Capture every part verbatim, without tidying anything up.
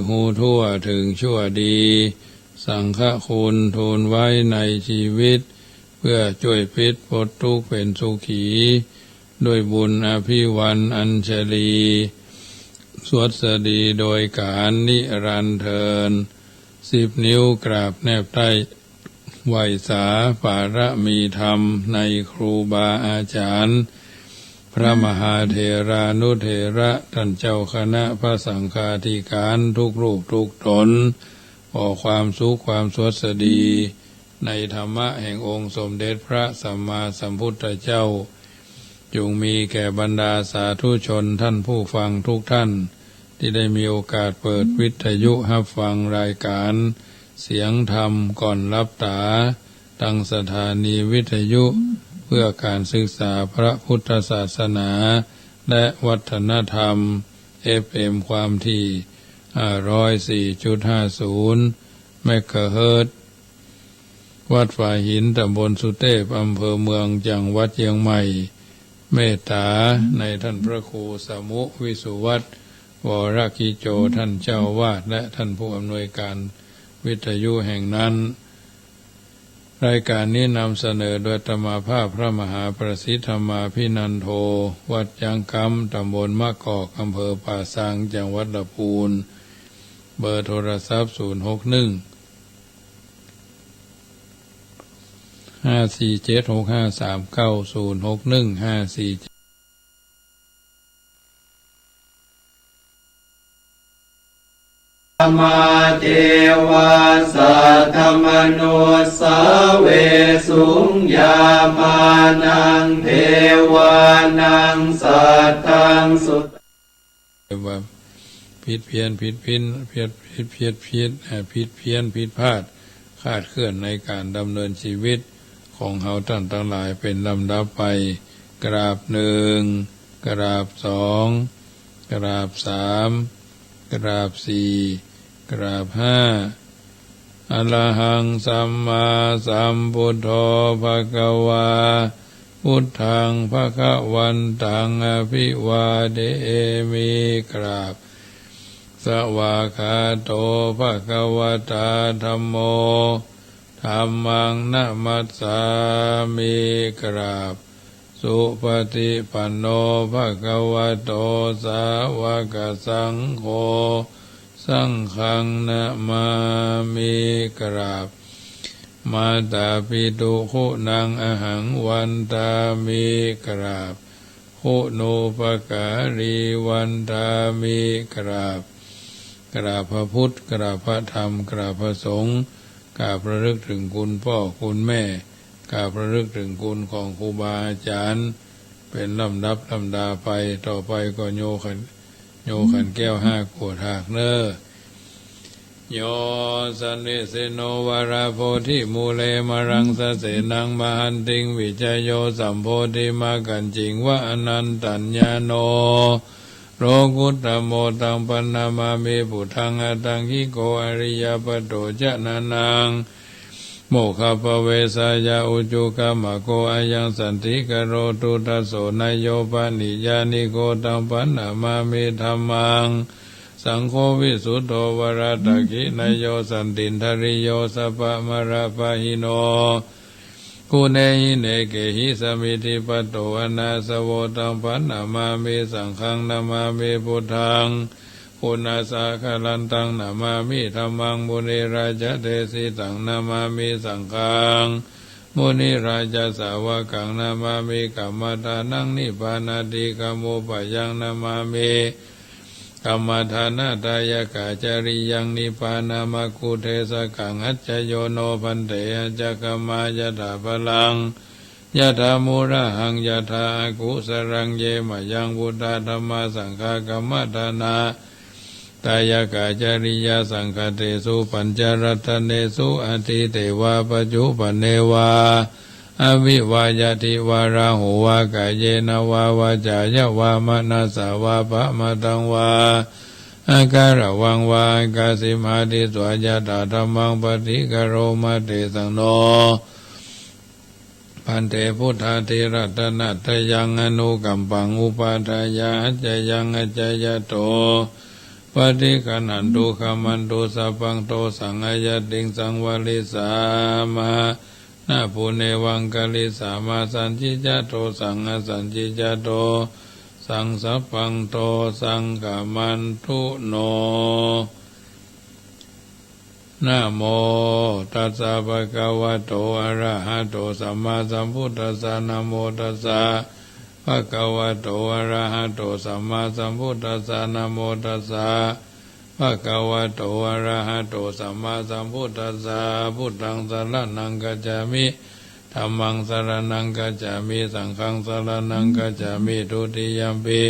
ฮู้ทั่วเถิงชั่วดี สังฆคุณทูลไว้ในชีวิต เปื้อจ้วยปิดปลดทุกข์เป๋นสุขี ด้วยบุญอภิวรรณอัญชลี สวัสดีโดยก๋านนิรันดร์เทอญ สิบนิ้วกราบแนบใต้ ไหว้สาปารมีธรรมในครูบาอาจ๋ารย์ พระมหาเถรานุเถระ ต้านเจ้าคณะพระสังฆาธิการทุกรูปทุกต๋น ขอความสุขความสวัสดี ในธรรมะแห่งองค์สมเด็จพระสัมมาสัมพุทธเจ้า จงมีแก่บรรดาสาธุชนต้านผู้ฟังทุกต้าน ตี้ได้มีโอกาสเปิดวิทยุฮับฟังรายก๋านเสียงธรรมก่อนหลับต๋า ตางสถานีวิทยุเปื้อก๋านศึกษาพระพุทธศาสนา และวัฒนธรรม เอฟเอ็ม ความถี่ ห้าร้อยสี่จุดห้าศูนย์ เมกะเฮิรตซ์ วัดฝายหิน ต๋ำบลสุเตพ อำเภอเมือง จังหวัดเจียงใหม่ เมตต๋าในต้านพระครูสมุห์ วิสุวัฒน์ วรกิจโจ ต้านเจ้าอาวาส และต้านผู้อำนวยก๋านวิทยุแห่งนั้น รายก๋านนี้นำเสนอโดยอาตมาภาพพระมหาประสิทธิ์ธรรมาภินันโท วัดจ๊างกำ ต๋ำบลมะกอก อำเภอป่าซาง จังหวัดลำพูน เบอร์โทรศัพท์ ศูนย์หกหนึ่ง ห้าสี่เจ็ด หกห้าสามเก้า ศูนย์หกหนึ่ง ห้าสี่เจ็ด มาเทวาสัตตมนุสสาเวสุง ยามานังเทวานังสัตตังสุ ว่าผิดเพี้ยน ผิดพิ้น ผิด ผิด ผิด ผิด เอ่อ ผิดเพี้ยน ผิดพลาด คลาดเคลื่อนในก๋านดำเนินชีวิตของเฮาต้านตังหลายเป๋นลำดับไป กราบหนึ่ง กราบสอง กราบสาม กราบสี่ กราบห้า อะระหังสัมมาสัมพุทโธ ภะคะวา พุทธัง ภะคะวันตัง อะภิวาเทมิ กราบ สวากขาโต ภะคะวะตา ธัมโม ธัมมัง นะมัสสามิ กราบ สุปฏิปันโน ภะคะวะโต สาวกสังโฆ สังฆัง นะมามิ กราบ มาตาปิตุ คุณัง อะหัง วันทามิ กราบ คุณูปการี วันทามิ กราบ กราบพระพุทธ กราบพระธรรม กราบพระสงฆ์ กราบระลึกเถิงคุณป้อคุณแม่ กราบระลึกเถิงคุณของครูบาอาจ๋ารย์ เป๋นลำดับลำดาไป ต่อไปก็โยขัน โยขันแก้วห้าขวดหากเน่อ โย สันนิสินโน วะระโพธิมูเล มะรังสะเสนัง มะหันติง วิจโย สัมโพธิมะกัจฉิง วะ อะนันตัญญาโณ โลกุตตะโม ตัง ปันนะมามิ ปุทธัง อะตถะกิโก อะริยะปะโต จะนะนัง โมกขัพพะเวสายะ อุจุกัมมะโก อะยัง สันติกะโรตุ ตะโส นะโย ปะนิยานิโก ตัง ปันนะมามิ ธัมมัง สังโฆ วิสุตโธ วะระตะขินะโย สันตินทะริโย สัพพะมะระปะหิโน กุเณหิเณเกหิ สะมิทธิปะโต อะนาสะโว ตัง ปันนะมามิ สังฆัง นะมามิ พุทธัง ปุณณัสสะ กะรันตัง นะมามิ ธัมมัง มุนิราชะเดสิตัง นะมามิ สังฆัง มุนิราชะสาวะกัง นะมามิ กัมมะทานัง นิพพานาทิกะมุปปะยัง นะมามิ กัมมะทานะทายะกะจริยัง นิพพานะมักคุเทสะกัง อัจฉโยโน ภันเต อัจฉะกะมะ ยะถาพะลัง ยะถามูระหัง ยะถาอะกุสะลัง เยมะยัง พุทธา ธัมมา สังฆา กัมมะทานะทายะกะจริยาสังขะเตสุ ปัญจะรัตเนสุ อะตีเตวา ปัจจุปันเนวา อะวิวา ยะทิวา ราหูวา กาเยนะวา วาจายะวา มะนะสสะวา ปะมะทังวา อะกะระวังวา อะกะสิมหา ทิฏฐิสวา ยะถาธัมมัง ปะฏิกะโรมะ เตสังโน ภันเต พุทธาทิรัตนะตะยัง อะนุกัมปัง อุปาทายะ อัจฉยัง อัจฉยะโต Paṭiggaṇhatu khamatu sabbaṃ dosaṃ ayattiṃsaṃ varisāma. Na bhūnevaṃ karissāma sañcicca dosaṃ asañcicca dosaṃ sabbaṃ dosaṃ khamantu no. Namo tassa bhagavato arahato sammāsambuddhassa. Namo tassa bhagavato arahato sammāsambuddhassa. Namo tassa bhagavato arahato sammāsambuddhassa. Buddhaṃ saraṇaṃ gacchāmi. Dhammaṃ saraṇaṃ gacchāmi. Saṅghaṃ saraṇaṃ gacchāmi. Dutiyampi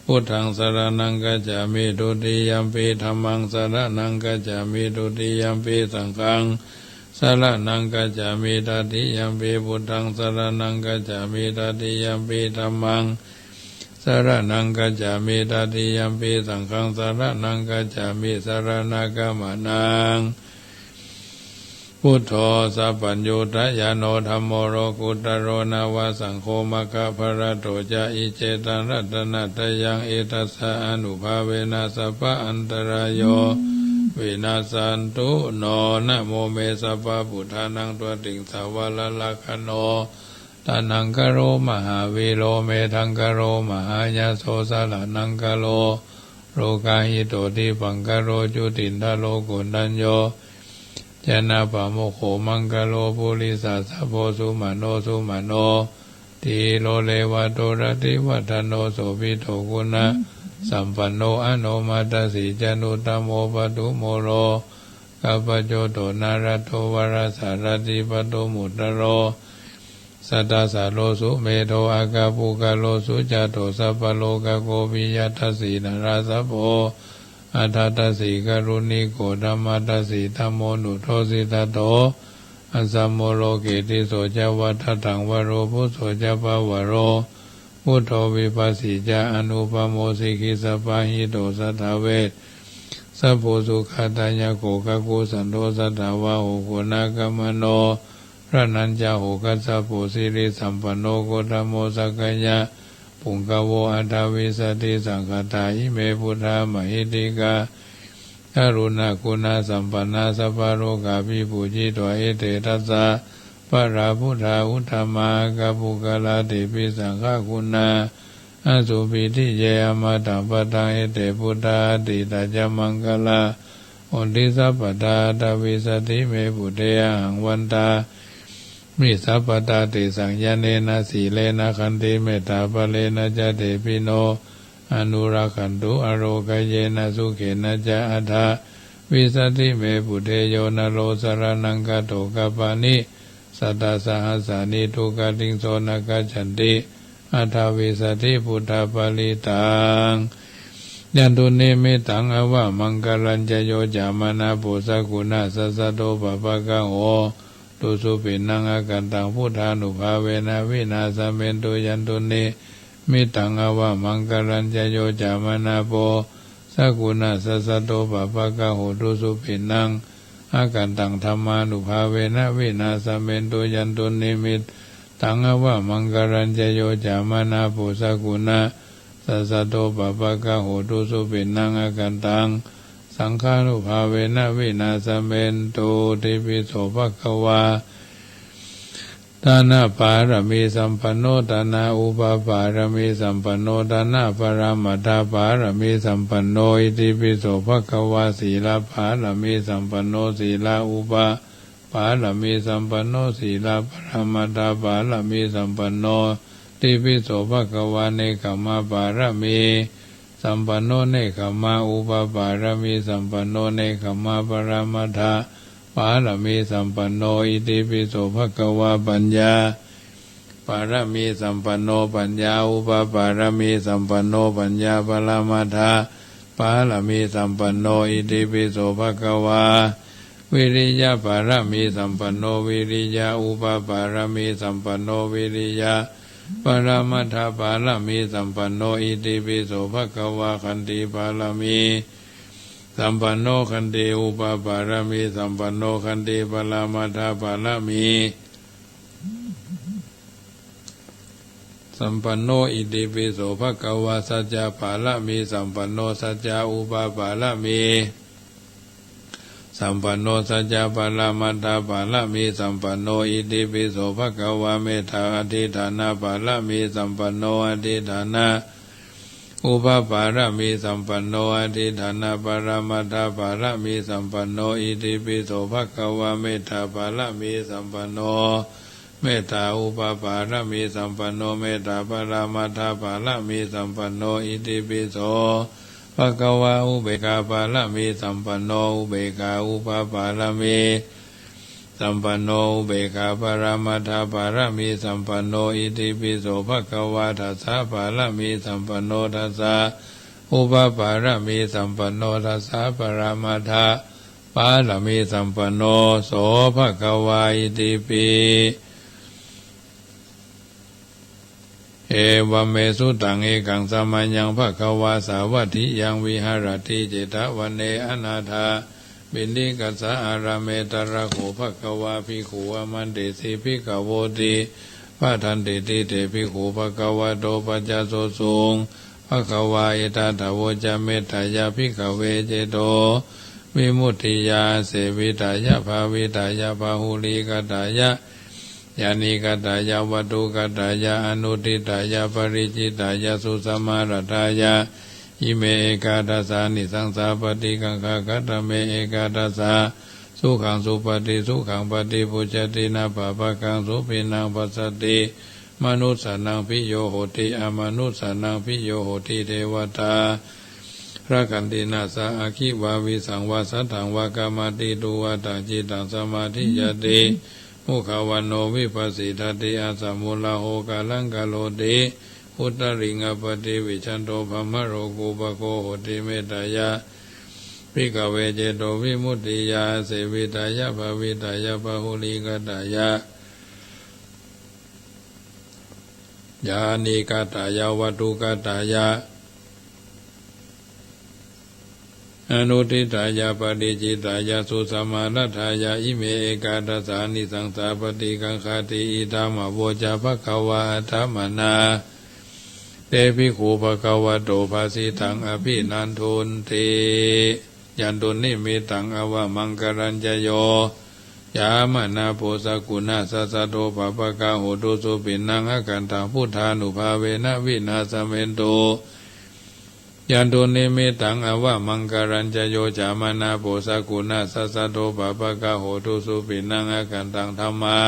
buddhaṃ saraṇaṃ gacchāmi. Dutiyampi dhammaṃ saraṇaṃ gacchāmi. Dutiyampi saṅghaṃ saraṇaṃ gacchāmi. Tatiyampi buddhaṃ saraṇaṃ gacchāmi. Tatiyampi dhammaṃ saraṇaṃ gacchāmi. Tatiyampi saṅghaṃ saraṇaṃ gacchāmi. Saraṇagamanaṃ. Buddho saccaññutā ñāṇo dhammo lokuttaro nava saṅgho maggaphalaṭṭho ca. Iccetaṃ ratanattayaṃ etassa ānubhāvena sabba antarāyo vinassantu no. Namo me sabbabuddhānaṃ dvattiṃsavaraṃ rakkhaṇo taṇhaṅkaro mahāvīro medhaṅkaro mahāyaso saraṇaṅkaro lokahito dīpaṅkaro jutiṇḍharo koṇḍañño janapāmokkho maṅgalo purisāsabho sumano sumano dhīro revato rativaḍḍhano sobhito guṇasampanno anomadassī januttamo padumo lo kapajjoto nārado varasārathī padumuttaro sattasāro sumedho aggapuggalo sujāto sabbalokaggo piyadassī narāsabho atthadassī kāruṇiko dhammadassi dhammo nuddho siddhattho asamo loke tisso ca vatthattaṃ varo phusso ca pavaro buddho vipassī ca anupamo sikhī sabbahito satthā vessabhū sukhātayakkho kakusandho satthavāho koṇāgamano raṇañcaho kassapo sirisampanno gotamo sakyapuṅgavo aṭṭhavīsati saṅkhāṭā ime buddhā mahiddhikā karuṇāguṇasampannā sabbalokā vibhūjitā ete dasappārā buddhā uttama aggapuggalā tepi saṅghaguṇā asubbidhi ye amataṃ padaṃ ete buddhā atītā ca maṅgalā honti sabbadā. Aṭṭhavīsati me buddhe ahaṃ vandāmi sabbadā tesaṃ ñāṇena sīlena khantimettābalena ca tepi no anurakkhantu ārogayena sukhena ca. Aṭṭhavīsati me buddhe yo naro saraṇaṃ gato kappāni sattasahassāni duggatiṃ so na gacchanti aṭṭhavīsati buddhaparittaṃ. Yandunnimittaṃ avamaṅgalañca yo cāmanāpo sakuṇassa saddo pāpaggaho dussupinaṃ akantaṃ buddhānubhāvena vināsamentu. Yandunnimittaṃ avamaṅgalañca yo cāmanāpo sakuṇassa saddo pāpaggaho dussupinaṃ akantaṃ dhammānubhāvena vināsamentu. Yandunnimittaṃ avamaṅgalañca yo cāmanāpo sakuṇassa saddo pāpaggaho dussupinaṃ akantaṃ saṅghānubhāvena vināsamentu. Itipi so bhagavā dānapāramīsampanno dānaupapāramīsampanno dānaparamatthapāramīsampanno. Itipi so bhagavā sīlapāramīsampanno sīlaupapāramīsampanno sīlaparamatthapāramīsampanno. Itipi so bhagavā nekkhammapāramī sampanno nekkhammaupapāramīsampanno nekkhammaparamatthapāramīsampanno. Itipi so bhagavā paññāpāramīsampanno paññāupapāramīsampanno paññāparamatthapāramīsampanno. Itipi so bhagavā viriyapāramīsampanno viriyaupapāramīsampanno viriyaparamatthapāramīsampanno. Itipi so bhagavā khantīpāramīsampanno khantīupapāramīsampanno khantīparamatthapāramī สัมปันโน อิติปิโส ภะคะวา สัจจะปารมีสัมปันโน สัจจะอุปปารมีสัมปันโน สัจจะปรมัตถปารมีสัมปันโน อิติปิโส ภะคะวา เมตตาอธิฐานปารมีสัมปันโน อธิฐานอุปปารมีสัมปันโน อธิฐานปรมัตถปารมีสัมปันโน อิติปิโส ภะคะวา เมตตาปารมีสัมปันโน เมตตาอุปปารมีสัมปันโน เมตตาปรมัตถปารมีสัมปันโน อิติปิโส ภะคะวา อุเบกขาปารมีสัมปันโน อุเบกขาอุปปารมีสัมปันโน อุเบกขาปรมัตถปารมีสัมปันโน อิติปิโส ภะคะวา ธัสสะปารมีสัมปันโน ธัสสะอุปปารมีสัมปันโน ธัสสะปรมัตถปารมีสัมปันโน โส ภะคะวา อิติปิ เอวัมเม สุตัง เอกัง สะมะยัง ภะคะวา สาวัตถิยัง วิหะระติ เจตะวะเน อนาถาปิณฑิกัสสะ อารามะ ตะระโข ภะคะวา ภิกขู อามันเตติ ภิกขะโวติ ภะทันเตติ เต ภิกขู ภะคะวะโต ปัสสะโสตุง ภะคะวา เอตะถะโวจะ เมตตะยะ ภิกขะเว เจโตวิมุตติยา อาเสวิตะยะ ภาวิตะยะ บาหุลีกะตะยะ ญาณิกะตะยะ วัตถุกะตะยะ อนุตถิตะยะ ปะริจฉิตะยะ สุสะมารัตถะยะ อิเม เอกาทัสสะ นิสสังสา ปะฏิกังขา กะตะเม เอกาทัสสะ สุขัง สุปะฏิสุขัง ปะฏิปุจจติ นะปะปะกัง สุปิณณัง ปัสสะติ มะนุสสานัง ภิโย โหติ อะมะนุสสานัง ภิโย โหติ เตวะตา รักขันติ นะสะ อัคขิวา วิสังวา สัตถังวา กะมะติ ตุวะตะ จิตตัง สะมาธิยาติ มุขะวัณโณ วิภัสสิตาติ อะสะมุละโห กะลัง กะโรติ อุตตริง อะปะติวิชชันโต บรหมะโลกุปะโก โหติ เมตตะยะ ภิกขะเว เจโตวิมุตติยา อาเสวิตะยะ ภาวิตะยะ บาหุลีกะตะยะ ญาณิกะตะยะ วัตถุกะตะยะ อนุตถิตะยะ ปะริจฉิตะยะ สุสะมารัตถะยะ อิเม เอกาทัสสะ นิสสังสา ปะฏิกังขาติ อิทัง อะโวจะ ภะคะวา อะถะมะนา เต ภิกขู ภะคะวะโต ภาสิตัง อะภินันทุนติ ยันตุนนิมิตตัง อะวะมังคะลัญจะโย จามานาโป สะกุณัสสะ สัตโท ปะปะกะโหตุ สุปิณณัง อะกันตัง พุทธานุภาเวนะ วินาสะเมนตุ ยันตุนนิมิตตัง อะวะมังคะลัญจะโย จามานาโป สะกุณัสสะ สัตโท ปะปะกะโหตุ สุปิณณัง อะกันตัง ธัมมา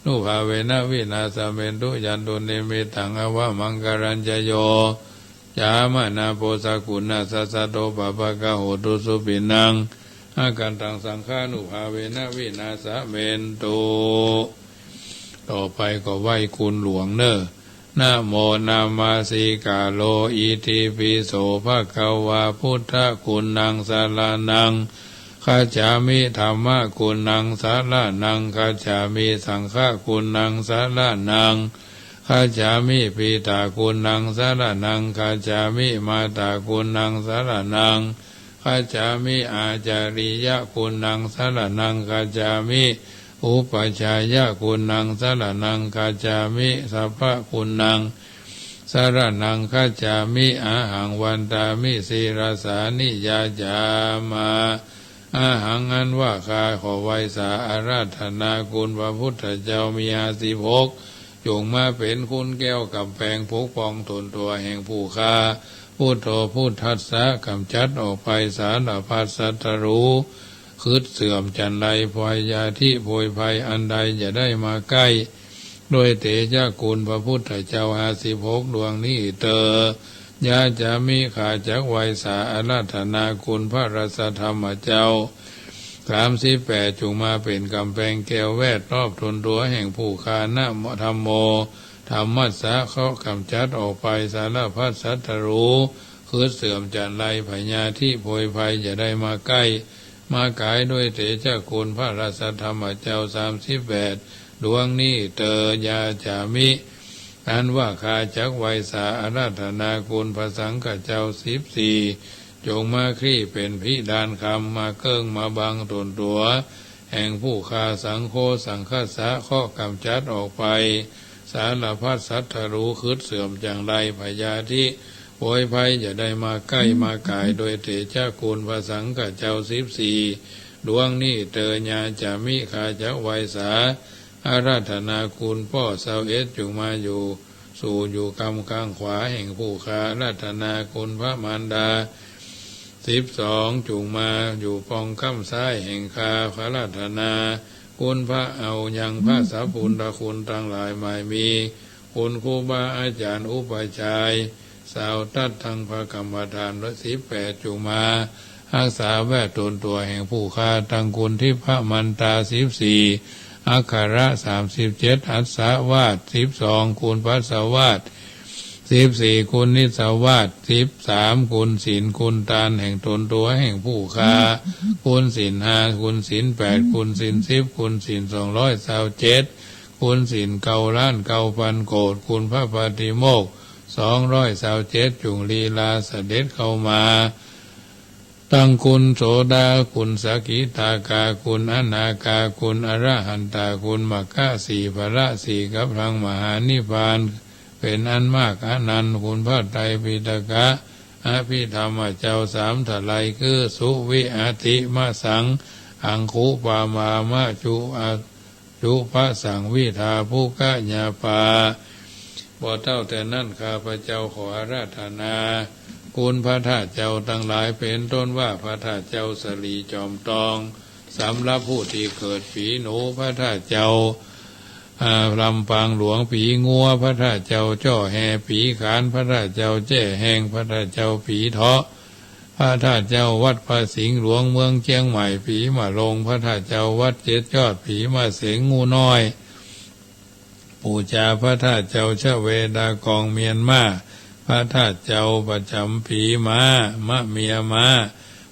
นุภาเวนะ วินาสะเมนตุ ยันตุนนิมิตตัง อะวะมังคะลัญจะโย จามานาโป สะกุณัสสะ สัตโท ปะปะกะโหตุ สุปิณณัง อะกันตัง สังฆานุภาเวนะ วินาสะเมนตุ ต่อไปก็ไหว้คุณหลวงเน่อ นะโมนะมะสิกาโล อิติปิโส ภะคะวา พุทธะกุณัง สะระณัง คัจฉามิ ธัมมะกุณัง สะระณัง คัจฉามิ สังฆะกุณัง สะระณัง คัจฉามิ ปิตะกุณัง สะระณัง คัจฉามิ มาตะกุณัง สะระณัง คัจฉามิ อาจาริยะกุณัง สะระณัง คัจฉามิ อุปัชฌายะกุณัง สะระณัง คัจฉามิ สัพพะกุณัง สะระณัง คัจฉามิ อะหัง วันตามิ ศิรสา นิยาจามะ อะหัง อันว่าข้าขอไหว้สาอาราธนาคุณพระพุทธเจ้ามีห้าสิบหก จงมาเป๋นคุณแก้วก๋ำแปงปกป้องต๋นตั๋วแห่งผู้ข้า พุทโธ พุทธัสสะ ก๋ำจัดออกไปสารพัดศัตรู คึดเสื่อมจันไร พยาธิโผยภัยอันใดอย่าได้มาใก้ ด้วยเตชะคุณพระพุทธเจ้าห้าสิบหกดวงนี้เตอ ยาจามิ ข้าจักไหว้สาอาราธนาคุณพระรัสธรรมเจ้า สามสิบแปด จงมาเป๋นก๋ำแปงแก้วแวดรอบต๋นตั๋วแห่งผู้ข้า นะโม ธัมโม ธัมมัสสะ เคราะห์ก๋ำจัดออกไปสารพัดศัตรู คึดเสื่อมจันไร พยาธิโผยภัยอย่าได้มาใก้ มากาย ด้วยเตชะคุณพระรัสธรรมเจ้า สามสิบแปดดวงนี้เตอ ยาจามิ อันว่าข้าจักไหว้สาอาราธนาคุณพระสังฆเจ้า สิบสี่ จงมาคลี่เป๋นพิดานคำ มาเกิ้งมาบังต๋นตั๋วแห่งผู้ข้า สังโฆ สังคัสสะ เคราะห์ก๋ำจัดออกไป สารพัดศัตรู คึดเสื่อมจั่งใด พยาธิโผยภัย อย่าได้มาใก้มาก่าย โดยเตชะคุณพระสังฆเจ้าสิบสี่ดวงนี้เตอญา จะมิข้าจักไหว้สา อาราธนาคุณป้อ ซาวเอ็ด จุ่งมาอยู่ สู่อยู่กำข้างขวาแห่งผู้ข้า อาราธนาคุณพระมารดา สิบสอง จุ่งมาอยู่ปองก้ำซ้ายแห่งข้า อาราธนาคุณพระ เอายังพระสัพพุทธคุณตังหลายมายมี คุณครูบาอาจ๋ารย์อุปัชฌาย ซาวตั๊ดตังพระกรรมฐาน และสิบแปด จุ่งมาฮักษาแวดตนตั๋วแห่งผู้ข้า ตังคุณทิพมันตา สิบสี่ อักขระ สามสิบเจ็ด อัสสวาท สิบสอง คุณพัสสวาท สิบสี่ คุณนิสสวาท สิบสาม คุณศีล คุณตานแห่งตนตั๋วแห่งผู้ข้า คุณศีลห้า คุณศีลแปด คุณศีลสิบ คุณศีลสองร้อยซาวเจ็ด คุณศีลเก้าล้านเก้าพันโกฏ คุณพระปาติโมกข์ สองร้อยซาวเจ็ด จุ่งลีลาเสด็จเข้ามา ตังคุณโสดา คุณสกิทาคา คุณอนาคา คุณอรหันตา คุณมรรคสี่ ผละสี่ กับพลังมหานิพพาน เป๋นอันมากอันนัน คุณพระไตรปิฎกะ อภิธรรมเจ้าสามทะไล คือ สุวิอติมสัง อังคุปามามะจุ จุปสังวิทา ภุกะญาปา บ่เต้าแต่นั้น ข้าพเจ้าขออาราธนา คุณพระธาตุเจ้าตังหลาย เป๋นต้นว่าพระธาตุเจ้าสะหลีจอมตอง สำหรับผู้ตี้เกิดปี๋หนู พระธาตุเจ้า อ่า ลำปางหลวงปี๋งัว พระธาตุเจ้าจ้อแฮปี๋ขาน พระธาตุเจ้าแจ้แฮง พระธาตุเจ้าปี๋เถาะ พระธาตุเจ้าวัดพระสิงห์หลวงเมืองเจียงใหม่ปี๋มะโรง พระธาตุเจ้าวัดเจ็ดยอดปี๋มะเสง งูน้อย ปู๋จาพระธาตุเจ้าชเวดากองเมียนมา พระธาตุเจ้าประจ๋ำปี๋ม้า มะเมียม้า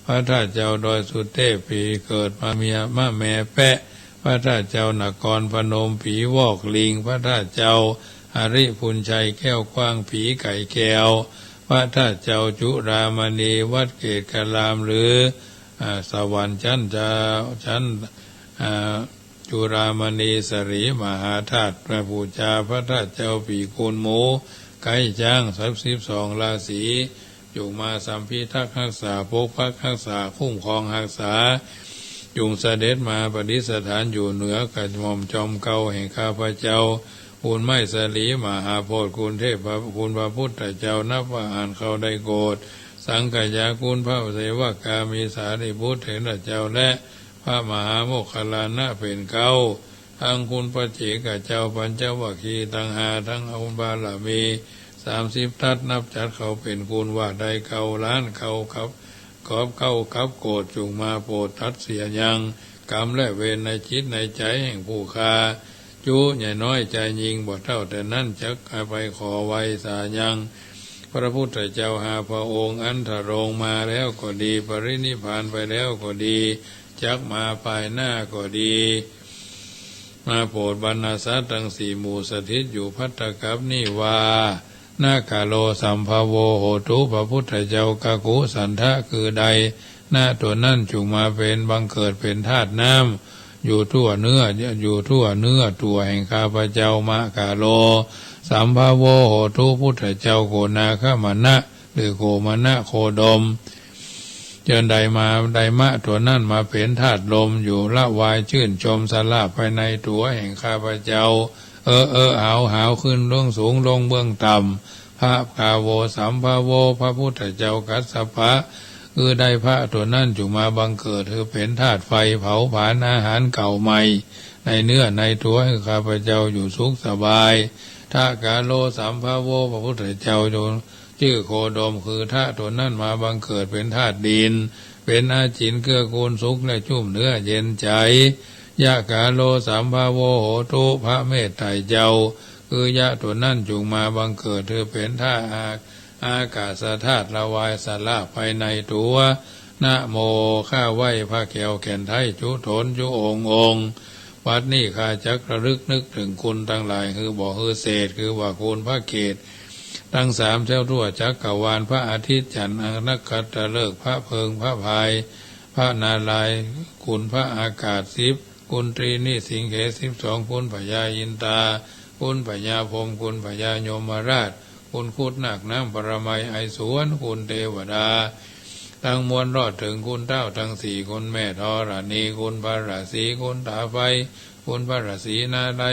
พระธาตุเจ้าดอยสุเตพปี๋เกิดมะเมีย มะแมแป๊ะ พระธาตุเจ้านครพนมปี๋วอกลิง พระธาตุเจ้าหริภุญชัยแก้วกว้างปี๋ไก่แก้ว พระธาตุเจ้าจุฬามณีวัดเกตุราม หรือ อ่า สวรรค์จั๊นเจ้า จั๊น อ่า จุฬามณีสะหลีมหาธาตุ พระปู๋จาพระธาตุเจ้าปี๋กูลหมู ไก๊จ๊าง สามสิบสองราศี จุ่งมาสัมพิทักษ์ฮักษา ปกปักฮักษา คุ้มครองฮักษา จุ่งเสด็จมาประดิษฐานอยู่เหนือกระหม่อมจอมเกล้าแห่งข้าพเจ้า ปูนไม้สะหลีมหาโพธิ์ คุณเทพ คุณพระพุทธเจ้านับว่าอ่านเข้าได้โกฏ สังขยา คุณพระเสวกา มีสารีบุตรเถระเจ้า และพระมหาโมคคัลลานะเป๋นเกล้า ตังคุณพระเจกเจ้า ปัญจวัคคีย์ตังห้า ตังคุณบารมีสามสิบทัศน์ นับจัดเข้าเป๋นคุณว่าได้เก้าล้านเก้ากับ กอบเก้ากับโกฏ จุ่งมาโปรดตัดเสียยังกรรมและเวรในจิตในใจ๋แห่งผู้ข้า จุใหญ่น้อยใจ๋ยิ่ง บ่เต้าแต่นั้นจักไปขอไหว้สายังพระพุทธเจ้าห้าพระองค์ อันตรงมาแล้วก็ดี ปรินิพพานไปแล้วก็ดี จักมาภายหน้าก็ดี มาโปรดบรรดาสัตว์ตังสี่หมู่สถิตอยู่ภัตตกัปปะนี้ว่า นะกาโลสัมภะโวโหตุ พระพุทธเจ้ากักกุสันทะคือใด นะตั๋วนั้นจุ่งมาเป๋นบังเกิดเป๋นธาตุน้ำ อยู่ทั่วเนื้อ อยู่ทั่วเนื้อตั๋วแห่งข้าพเจ้า มะกาโลสัมภะโวโหตุ พุทธเจ้าโกนาคมนะ หรือโกมนะโคดม เจิญได้มา ได้มะตั๋วนั้นมาเป๋นธาตุลมอยู่ ละวายจื้นชมสลาภายในตั๋วแห่งข้าพเจ้า เออเออหาวหาว ขึ้นเบื้องสูงลงเบื้องต่ำ พะกาโวสัมภะโว พระพุทธเจ้ากัสสปะ คือใด พระตั๋วนั้นจุ่งมาบังเกิด คือเป๋นธาตุไฟเผาผลาญอาหารเก่าใหม่ ในเนื้อในตั๋ว คือข้าพเจ้าอยู่สุขสบาย ทะกาโลสัมภะโว พระพุทธเจ้าจุ่ง จื้อโคดม คือทะตั๋วนั้นมาบังเกิดเป๋นธาตุดิน เป๋นอาจิณเกื้อกูลสุขและชุ่มเนื้อเย็นใจ๋ ยะกาโลสัมภะโวโหตุ พระเมตไตรเจ้า คือยะตั๋วนั้นจุ่งมาบังเกิด คือเป๋นธาตุอา อากาศธาตุ ละวายสลาภายในตั๋ว นะโม ข้าไหว้พระแก้วแก่นไท้ จุ๊ต๋นจุ๊องค์องค์ บัดนี้ข้าจักระลึกนึกเถิงคุณตังหลาย คือบ่หื้อเศษ คือว่าคุณพระเกศ ตังสามแถวทั่วจักกวาล พระอาทิตย์จันทร์นกขัตตฤกษ์ พระเพลิงพระพาย พระนารายณ์ คุณพระอากาศสิบ คุณตรีนิสิงเหสิบสอง คุณพญาอินตา คุณพญาพรหม คุณพญายมราช คุณครุฑนาคน้ำ ปรมัยไอสวน คุณเตวดาตังมวล รอดเถิงคุณต้าวตังสี่ คุณแม่ธรณี คุณพระราศี คุณต๋าไฟ คุณพระราศีนาไล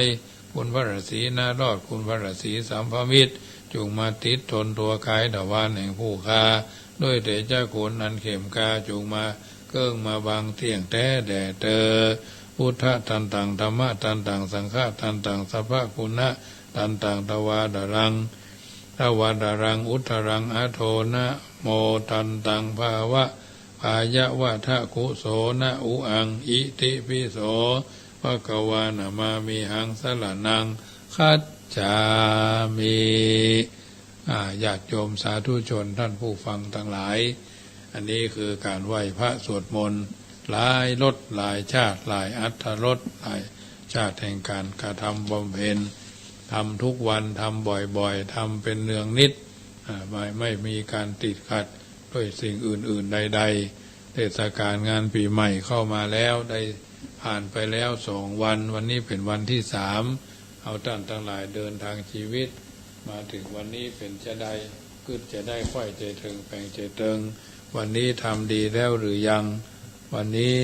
คุณพระราศีนารอด คุณพระราศีสัมภมิตร จุ่งมาติดตนตั๋วก๋ายถวารแห่งผู้ข้า ด้วยเตชะคุณอันเข้มกล้า จุ่งมาเกิ่งมาบังเตี้ยงแต๊แด่เตอ พุทธะทันตัง ธัมมะทันตัง สังฆะทันตัง สัพพะคุณะทันตัง ทวาตะรัง ทวาตะรัง อุทะรัง อโท นะโมทันตัง ภาวะ พายะวะทะ กุโสนะ อุอัง อิติปิโส ภะคะวา นะมามิหัง สะระณัง คัจฉามิ อ่า ญาติโยมสาธุชน ท่านผู้ฟังตังหลาย อันนี้คือก๋านไหว้พระสวดมนต์ หลายรสหลายชาติ หลายอรรถรส หลายชาติแห่งก๋านกระทำบำเพ็ญ ทำทุกวัน ทำบ่อยๆ ทำเป๋นเนืองนิด อ่า ไม่ ไม่มีก๋านติดขัด ด้วยสิ่งอื่นๆ ใดๆ เทศกาลงานปี๋ใหม่เข้ามาแล้ว ได้ผ่านไปแล้วสองวัน วันนี้เป๋นวันตี้สาม เอาต้านตังหลายเดินตางจีวิต มาเถิงวันนี้เป๋นจาใด กึ๊ดจาใด ใค่ใจ๋เถิง แป๋งใจ๋เติง วันนี้ทำดีแล้วหรือยัง วันนี้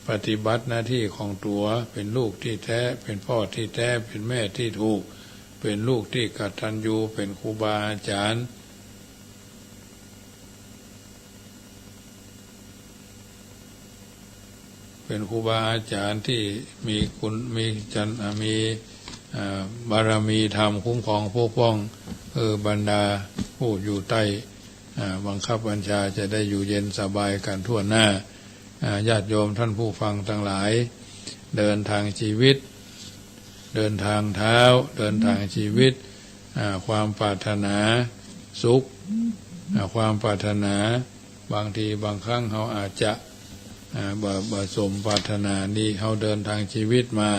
ปฏิบัติหน้าตี้ของตั๋ว เป๋นลูกตี้แต๊ เป๋นป้อตี้แต๊ เป๋นแม่ตี้ถูก เป๋นลูกตี้กตัญญู เป๋นครูบาอาจ๋ารย์ เป๋นครูบาอาจ๋ารย์ตี้มีคุณ มีจัน อ่า มี อ่า บารมีธรรมคุ้มครองปกป้อง เออ บรรดาผู้อยู่ใต้ อ่า บังคับบัญชาจะได้อยู่เย็นสบายกั๋นทั่วหน้า อ่า ญาติโยมท่านผู้ฟังตังหลาย เดินตางจีวิต เดินตางเท้า เดินตางจีวิต อ่า ความปรารถนาสุข อ่า ความปรารถนา บางทีบางครั้งเฮาอาจจะ อ่า บ่ บ่สมปรารถนา นี่เฮาเดินตางจีวิตมา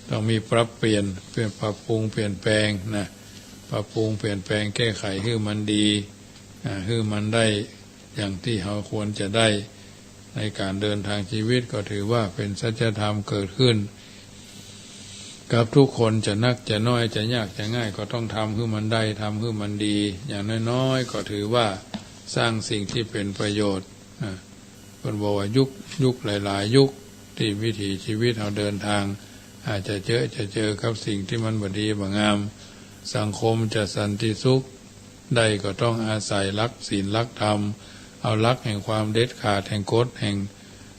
ต้องมีปรับเปลี่ยน เปลี่ยน ปรับปรุงเปลี่ยนแปลงนะ ปรับปรุงเปลี่ยนแปลงแก้ไขหื้อมันดี อ่า หื้อมันได้อย่างตี้เฮาควรจะได้ ในก๋านเดินตางจีวิตก็ถือว่าเป๋นสัจธรรมเกิดขึ้นกับทุกคน จะนักจะน้อย จะยากจะง่าย ก็ต้องทำหื้อมันได้ ทำหื้อมันดี อย่างน้อยๆ ก็ถือว่าสร้างสิ่งตี้เป๋นประโยชน์ อ่า เปิ้นบอกว่ายุค ยุคหลายๆ ยุคตี้วิถีชีวิตเฮาเดินตาง อาจจะเจอ จะเจอกับสิ่งตี้มันบ่ดีบ่งาม สังคมจะสันติสุขได้ก็ต้องอาศัยหลักศีลหลักธรรม เอาหลักแห่งความเด็ดขาด แห่งกฎ แห่ง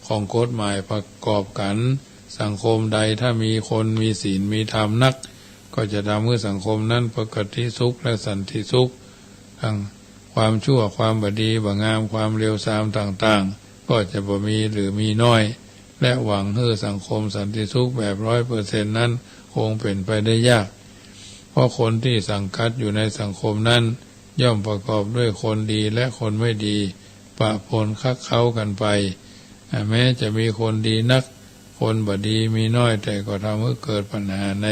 ของกฎหมายประกอบกั๋น สังคมใดถ้ามีคนมีศีลมีธรรมนัก ก็จะทำหื้อสังคมนั้นปกติสุขและสันติสุข ทั้งความชั่ว ความบ่ดีบ่งาม ความเลวทรามต่างๆ ก็จะบ่มีหรือมีน้อย และหวังหื้อสังคมสันติสุขแบบร้อยเปอร์เซ็นต์นั้นคงเป๋นไปได้ยาก เพราะคนตี้สังกัดอยู่ในสังคมนั้นย่อมประกอบด้วยคนดีและคนไม่ดี ปะปนคละเคล้ากั๋นไป อ่า แม้จะมีคนดีนัก คนบ่ดีมีน้อย แต่ก็ทำหื้อเกิดปัญหาใน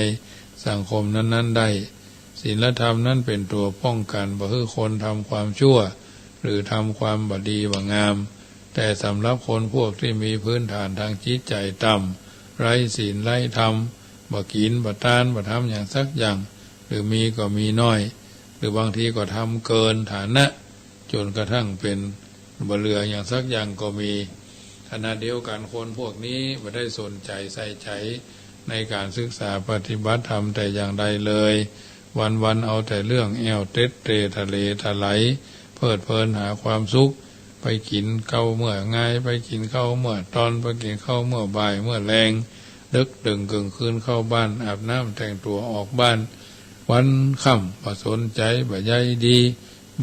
สังคมนั้นๆ ได้ ศีลธรรมนั้นเป๋นตั๋วป้องกั๋นบ่หื้อคนทำความชั่ว หรือทำความบ่ดีบ่งาม แต่สำหรับคนพวกตี้มีพื้นฐานตางจิตใจ๋ต่ำ ไร้ศีลไร้ธรรม บ่กิ๋นบ่ตาน บ่ทำหยังสักอย่าง หรือมีก็มีน้อย หรือบางทีก็ทำเกินฐานะ จ๋นกระทั่งเป๋นบ่เหลือหยังสักอย่างก็มี ขณะเดียวกั๋นคนพวกนี้บ่ได้สนใจ๋ใส่ใจ๋ในก๋านศึกษาปฏิบัติธรรมแต่อย่างใดเลย วันๆ เอาแต่เรื่องแอ่วเต็ดเตร่ทะเลทลาย เพลิดเพลินหาความสุข ไปกิ๋นข้าวเมื่องาย ไปกิ๋นข้าวเมื่อตอน ไปกิ๋นข้าวเมื่อบ่ายเมื่อแลง ดึกดื่นเกิ่งคืนเข้าบ้าน อาบน้ำแต่งตั๋วออกบ้าน วันค่ำบ่สนใจ๋บ่ใยดี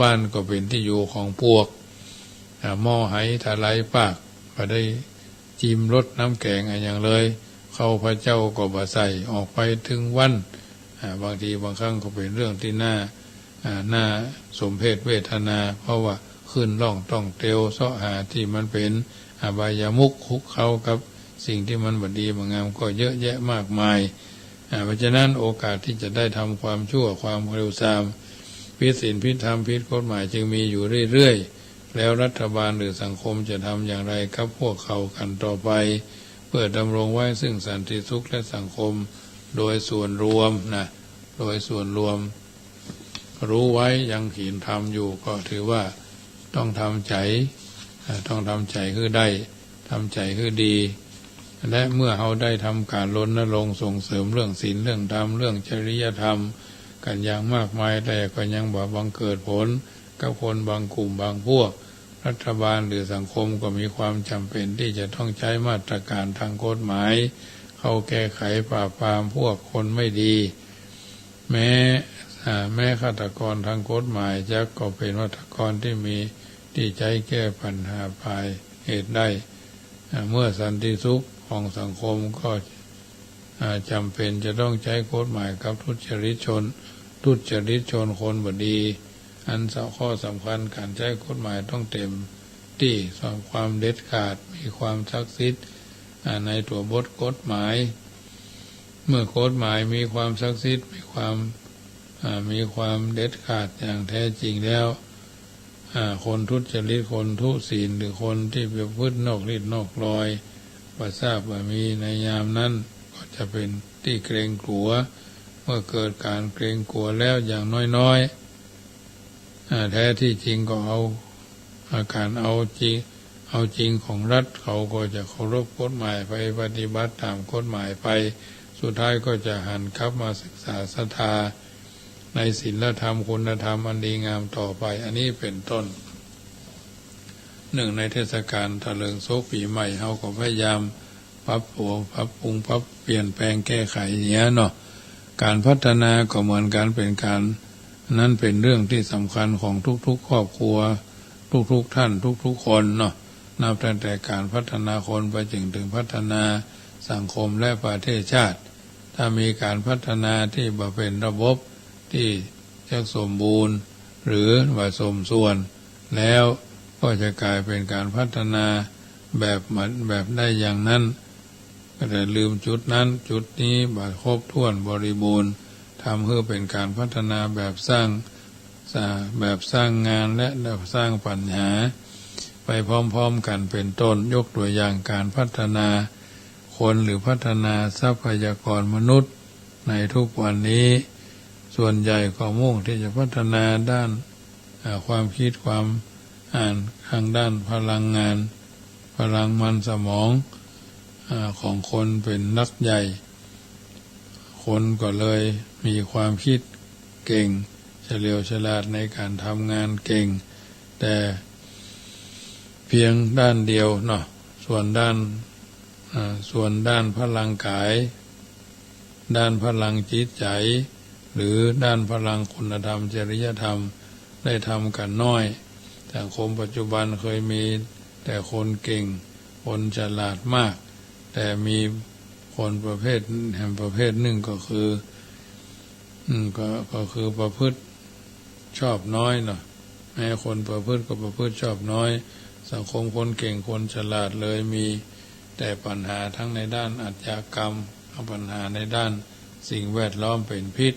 บ้านก็เป๋นตี้อยู่ของปวก อ่า หม้อไหทลายปาก บ่ได้จิมรสน้ำแก๋งอะหยังเลย ข้าวพเจ้าก็บ่ใส่ ออกไปตึงวัน อ่า บางทีบางครั้งก็เป๋นเรื่องตี้น่า อ่า น่าสมเพชเวทนา เพราะว่าขึ้นล่องต้องเตียวเซาะหาตี้มันเป๋นอบายมุข คลุกเคล้ากับสิ่งตี้มันบ่ดีบ่งามก็เยอะแยะมากมาย อ่า เพราะฉะนั้นโอกาสตี้จะได้ทำความชั่ว ความเลวทราม ผิดศีลผิดธรรมผิดกฎหมายจึงมีอยู่เรื่อยๆ แล้วรัฐบาลหรือสังคมจะทำอย่างไรกับพวกเขากั๋นต่อไป เพื่อดำรงไว้ซึ่งสันติสุขและสังคม โดยส่วนรวมนะ โดยส่วนรวม รู้ไว้ยังศีลธรรมอยู่ ก็ถือว่าต้องทำใจ๋ อ่า ต้องทำใจ๋หื้อได้ ทำใจ๋หื้อดี และเมื่อเฮาได้ทำก๋านรณรงค์ส่งเสริมเรื่องศีล เรื่องธรรม เรื่องจริยธรรม กั๋นอย่างมากมาย แต่ก็ยังบ่บังเกิดผลกับคนบางกลุ่มบางพวก รัฐบาลหรือสังคมก็มีความจ๋ำเป๋นตี้จะต้องใจ๊มาตรก๋านตางกฎหมาย เข้าแก้ไขปราบปรามพวกคนไม่ดี แม้ อ่า แม้ฆาตกรตางกฎหมายจักก็เป๋นฆาตกรตี้มี ตี้ใจ๊แก้ปัญหาปลายเหตุได้ อ่า เมื่อสันติสุขของสังคมก็ อ่า จ๋ำเป๋นจะต้องใจ๊กฎหมายกับทุจริตชน ทุจริตชนคนบ่ดี อันสะ ข้อสำคัญก๋านใจ๊กฎหมายต้องเต๋มตี้ สอง ความเด็ดขาด มีความศักดิ์สิทธิ์ อ่า ในตั๋วบทกฎหมาย เมื่อกฎหมายมีความศักดิ์สิทธิ์ มีความ อ่า มีความเด็ดขาดอย่างแท้จริงแล้ว อ่า คนทุจริต คนทุศีล หรือคนตี้ประพฤตินอกรีดนอกรอย บ่ทราบว่ามีในยามนั้น ก็จะเป๋นตี้เกรงกลัว เมื่อเกิดก๋านเกรงกลัวแล้วอย่างน้อยๆ อ่า แท้ที่จริงก็เอา อาก๋านเอาจริง เอาจริงของรัฐ เขาก็จะเคารพกฎหมายไป ปฏิบัติต๋ามกฎหมายไป สุดท้ายก็จะหันกลับมาศึกษาศรัทธาในศีลธรรม คุณธรรมอันดีงามต่อไป อันนี้เป๋นต้น เนื่องในเทศกาลถลิงศกปี๋ใหม่ เฮาก็พยายามปรับตั๋ว ปรับปรุง ปรับเปลี่ยนแปลงแก้ไขอย่างเนี้ยเนาะ ก๋านพัฒนาก็เหมือนกั๋น เป๋นก๋าน นั้นเป๋นเรื่องตี้สำคัญของทุกๆ ครอบครัว ทุกๆ ท่าน ทุกๆ คนเนาะ นับตั้งแต่ก๋านพัฒนาคนไปจนถึงพัฒนาสังคมและประเทศชาติ ถ้ามีก๋านพัฒนาตี้บ่เป๋นระบบ ตี้จักสมบูรณ์ หรือบ่สมส่วน แล้วก็จะก๋ายเป๋นก๋านพัฒนาแบบมัน แบบได้อย่างนั้น ก็จะลืมจุดนั้นจุดนี้ บ่ครบถ้วนบริบูรณ์ ทำหื้อเป๋นก๋านพัฒนาแบบสร้าง สร้าง แบบสร้างงานและแบบสร้างปัญหา ไปพร้อมๆ กั๋น เป๋นต้น ยกตั๋วอย่างก๋านพัฒนาคน หรือพัฒนาทรัพยากรมนุษย์ ในทุกวันนี้ ส่วนใหญ่ก็มุ่งตี้จะพัฒนาด้าน อ่า ความคิดความอ่าน ทางด้านพลังงาน พลังมันสมอง อ่า ของคนเป๋นหลักใหญ่ คนก็เลยมีความคิดเก่ง เฉลียวฉลาดในก๋านทำงานเก่ง แต่เพียงด้านเดียวเนาะ ส่วนด้าน อ่า ส่วนด้านพลังกาย ด้านพลังจิตใจ๋ หรือด้านพลังคุณธรรม จริยธรรม ได้ทำกั๋นน้อย สังคมปัจจุบันเคยมีแต่คนเก่ง คนฉลาดมาก แต่มีคนประเภท แหมประเภทนึ่งก็คือ อืม ก็ ก็คือประพฤติชอบน้อยเนาะ แม้คนประพฤติก็ประพฤติชอบน้อย สังคมคนเก่งคนฉลาดเลยมีแต่ปัญหาทั้งในด้านอาชญากรรม ปัญหาในด้านสิ่งแวดล้อมเป๋นพิษ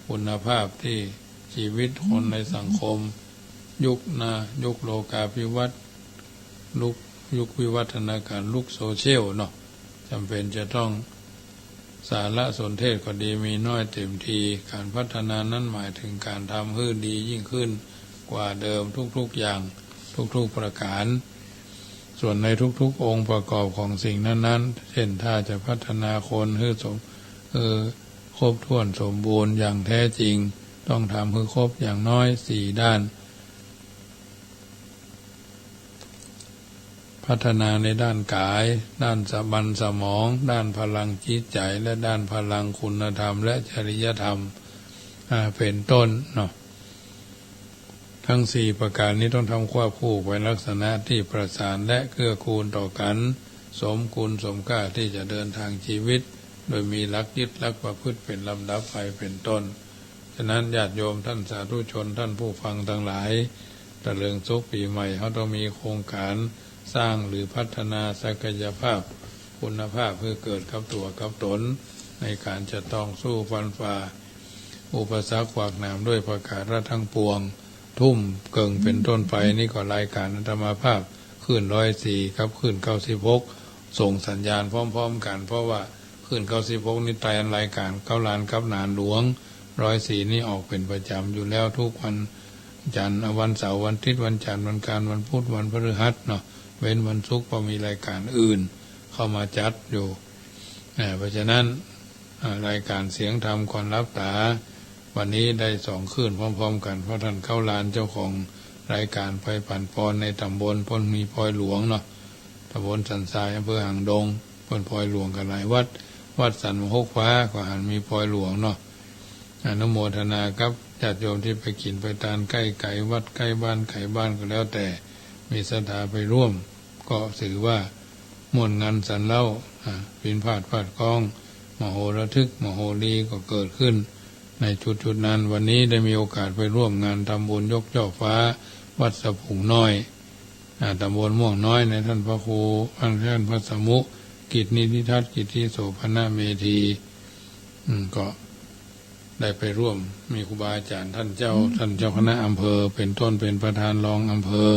คุณภาพตี้ชีวิตคนในสังคม ยุคนา ยุคโลกาภิวัตน์ ยุค ยุควิวัฒนาการ ยุคโซเชียลเนาะ จ๋ำเป๋นจะต้อง สารสนเทศก็ดีมีน้อยเต็มที ก๋านพัฒนานั้นหมายถึงก๋านทำหื้อดียิ่งขึ้นกว่าเดิมทุกๆ อย่าง ทุกๆ ประก๋าน ส่วนในทุกๆ องค์ประกอบของสิ่งนั้นๆ เช่น ถ้าจะพัฒนาคนหื้อสม หื้อครบถ้วนสมบูรณ์อย่างแท้จริง ต้องทำหื้อครบอย่างน้อยสี่ด้าน พัฒนาในด้านกาย ด้านสะ มันสมอง ด้านพลังจิตใจ๋ และด้านพลังคุณธรรมและจริยธรรม อ่า เป๋นต้นเนาะ ทั้งสี่ประก๋านนี้ต้องทำควบคู่ไปลักษณะตี้ประสานและเกื้อกูลต่อกั๋น สมคุณสมค่าตี้จะเดินตางชีวิต โดยมีหลักยึดหลักประพฤติเป๋นลำดับไปเป๋นต้น ฉะนั้นญาติโยมต้านสาธุชนต้านผู้ฟังตังหลาย ถลิงศกปี๋ใหม่เฮาต้องมีโครงก๋านสร้างหรือพัฒนาศักยภาพ คุณภาพหื้อเกิดกับตั๋วกับต๋น ในก๋านจะต้องสู้ฟันฝ่าอุปสรรคขวากหนามด้วยประก๋าระตังปวง ทุ่มเกิ่งเป๋นต้นไป นี่ก็รายก๋านอาตมาภาพคลื่นร้อยสี่กับคลื่นเก้าสิบหก ส่งสัญญาณพร้อมๆ กั๋น เพราะว่า ขึ้นเก้าสิบหกนี่ไตอันรายก๋านเก๊าลานกับหนานหลวงร้อยสี่นี่ออกเป๋นประจ๋ำอยู่แล้ว กู้วันจันทร์ เอ่อ วันเสาร์ วันอาทิตย์ วันจันทร์ วันอังคาร วันพุธ วันพฤหัสเนาะ เว้นวันศุกร์ เพราะมีรายก๋านอื่นเข้ามาจัดอยู่ อ่า เพราะฉะนั้น อ่า รายก๋านเสียงธรรมก่อนหลับต๋า วันนี้ได้สองคลื่นพร้อมๆ กั๋น เพราะต้านเก๊าลานเจ้าของรายก๋านไปปั๋นปอนในต๋ำบล เปิ้นมีปอยหลวงเนาะ ต๋ำบลสันทราย อำเภอหางดง เปิ้นปอยหลวงกั๋นหลายวัด วัดสันมะฮกฟ้าก็หันมีปอยหลวงเนาะ อนุโมทนากับญาติโยมตี้ไปกิ๋นไปตานใก้ไก๋วัดใก้บ้านไก๋บ้านก็แล้วแต่ มีศรัทธาไปร่วม ก็ถือว่าม่วนงันสันเล้า อ่า ปิณฑบาตฟาดเคล้อง มโหระทึก มโหรีก็เกิดขึ้นในจุดๆ นั้น วันนี้ได้มีโอกาสไปร่วมงานทำบุญยกจ่อฟ้าวัดสะพุงน้อย อ่า ต๋ำบลม่วงน้อย ในต้านพระครู อ่า ต้านพระสมุ กิตตินิทัศน์ กิตติโสภณเมธี อืม ก็ ได้ไปร่วม มีครูบาอาจ๋ารย์ต้านเจ้า ต้านเจ้าคณะอำเภอเป๋นต้น เป๋นประธานรองอำเภอ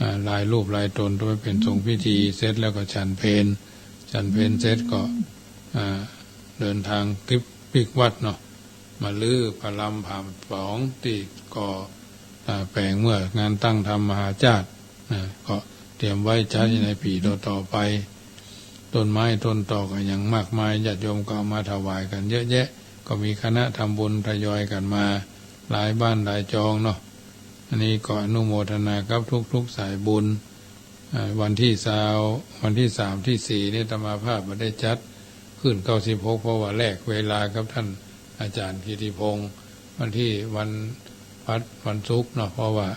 อ่า หลายรูปหลายต๋น ไปเป๋นสงฆ์พิธี เสร็จแล้วก็ฉันเพล ฉันเพลเสร็จก็ อ่า เดินตางปิ๊ก ปิ๊กวัดเนาะ มารื้อพระลำผาป๋องตี้ก่อ อ่า แป๋งเมื่องานตั้งธรรมมหาชาติ นะ ก็เตรียมไว้ใจ๊ในปี๋ต่อๆ ไป ต้นไม้ต้นตอกอะหยังมากมาย ญาติโยมก็เอามาถวายกั๋นเยอะแยะ ก็มีคณะทำบุญทยอยกั๋นมาหลายบ้านหลายจองเนาะ อันนี้ก็อนุโมทนากับทุกๆ สายบุญ อ่า วันตี้ซาว วันตี้สามตี้สี่นี่อาตมาภาพบ่ได้จัดคลื่นเก้าสิบหก เพราะว่าแลกเวลากับต้านอาจ๋ารย์กิติพงษ์ วันตี้ วันพัด วันศุกร์เนาะ เพราะว่า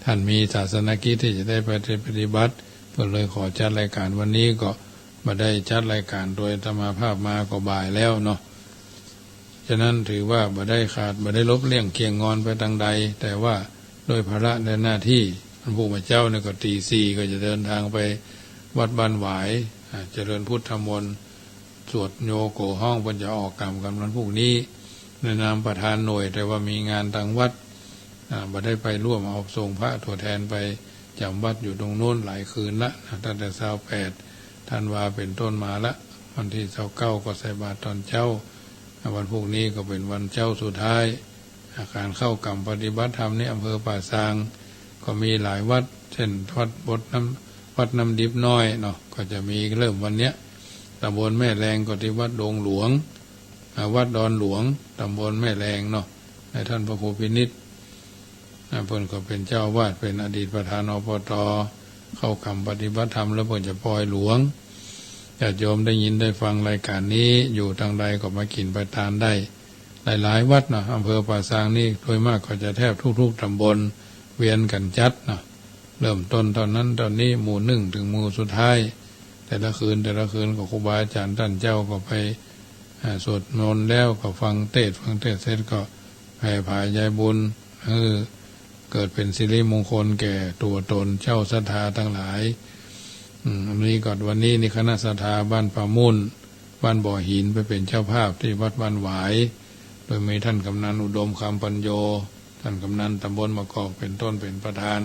ต้านมีศาสนกิจตี้จะได้ไปปฏิบัติ เปิ้นเลยขอจัดรายก๋านวันนี้ ก็บ่ได้จัดรายก๋าน โดยอาตมาภาพมาก็บ่ายแล้วเนาะ ฉะนั้นถือว่าบ่ได้ขาด บ่ได้หลบเลี่ยงเกี่ยงงอนไปตางใด แต่ว่าด้วยภาระและหน้าตี้ ต้านผู้มาเจ๊านี่ก็ตีสี่ก็จะเดินตางไปวัดบ้านหวาย อ่า เจริญพุทธมนต์ สวดโยโกฮ้อง เปิ้นจะออกกำกั๋นวันพูกนี้ ในนามประธานหน่วย แต่ว่ามีงานตางวัด อ่า บ่ได้ไปร่วม เอาส่งพระตั๋วแทนไปจ๋ำวัดอยู่ตรงโน้นหลายคืนละนะ ตั้งแต่ซาวแปดธันวาเป๋นต้นมาละ วันตี้ซาวเก้าก็ใส่บาตรตอนเจ๊า อ่า วันพูกนี้ก็เป๋นวันเจ๊าสุดท้าย อ่า ก๋านเข้ากำปฏิบัติธรรมนี่อำเภอป่าซางก็มีหลายวัด เช่น วัดบทน้ำ วัดน้ำดิบน้อยเนาะ ก็จะมีเริ่มวันเนี้ย ต๋ำบลแม่แลงก็ตี้วัดดงหลวง อ่า วัดดอนหลวง ต๋ำบลแม่แลงเนาะ ในต้านพระครูพินิจ อ่า เปิ้นก็เป๋นเจ้าอาวาส เป๋นอดีตประธาน อปต. เข้ากำปฏิบัติธรรมแล้วเปิ้นจะปอยหลวง ญาติโยมได้ยินได้ฟังรายก๋านนี้ อยู่ตางใดก็มากิ๋นไปตานได้ หลายๆ วัดเนาะ อำเภอป่าซางนี่โดยมากก็จะแทบทุกๆ ต๋ำบลเวียนกั๋นจัดเนาะ เริ่มต้นเต้านั้นเต้านี้ หมู่นึ่งเถิงหมู่สุดท้าย แต่ละคืน แต่ละคืนก็ครูบาอาจ๋ารย์ต้านเจ้าก็ไป อ่า สวดมนต์แล้วก็ฟังเตสน์ ฟังเตสน์เสร็จก็แผ่ผายายบุญ เออ เกิดเป๋นสิริมงคลแก่ตั๋วต๋นเจ้าศรัทธาตังหลาย อืม อันนี้ก็วันนี้นี่คณะศรัทธาบ้านป่ามุ่น บ้านบ่อหิน ไปเป๋นเจ้าภาพตี้วัดบ้านหวาย โดยมีต้านกำนันอุดมคำปัญโญ ต้านกำนันต๋ำบลมะกอกเป๋นต้นเป๋นประธาน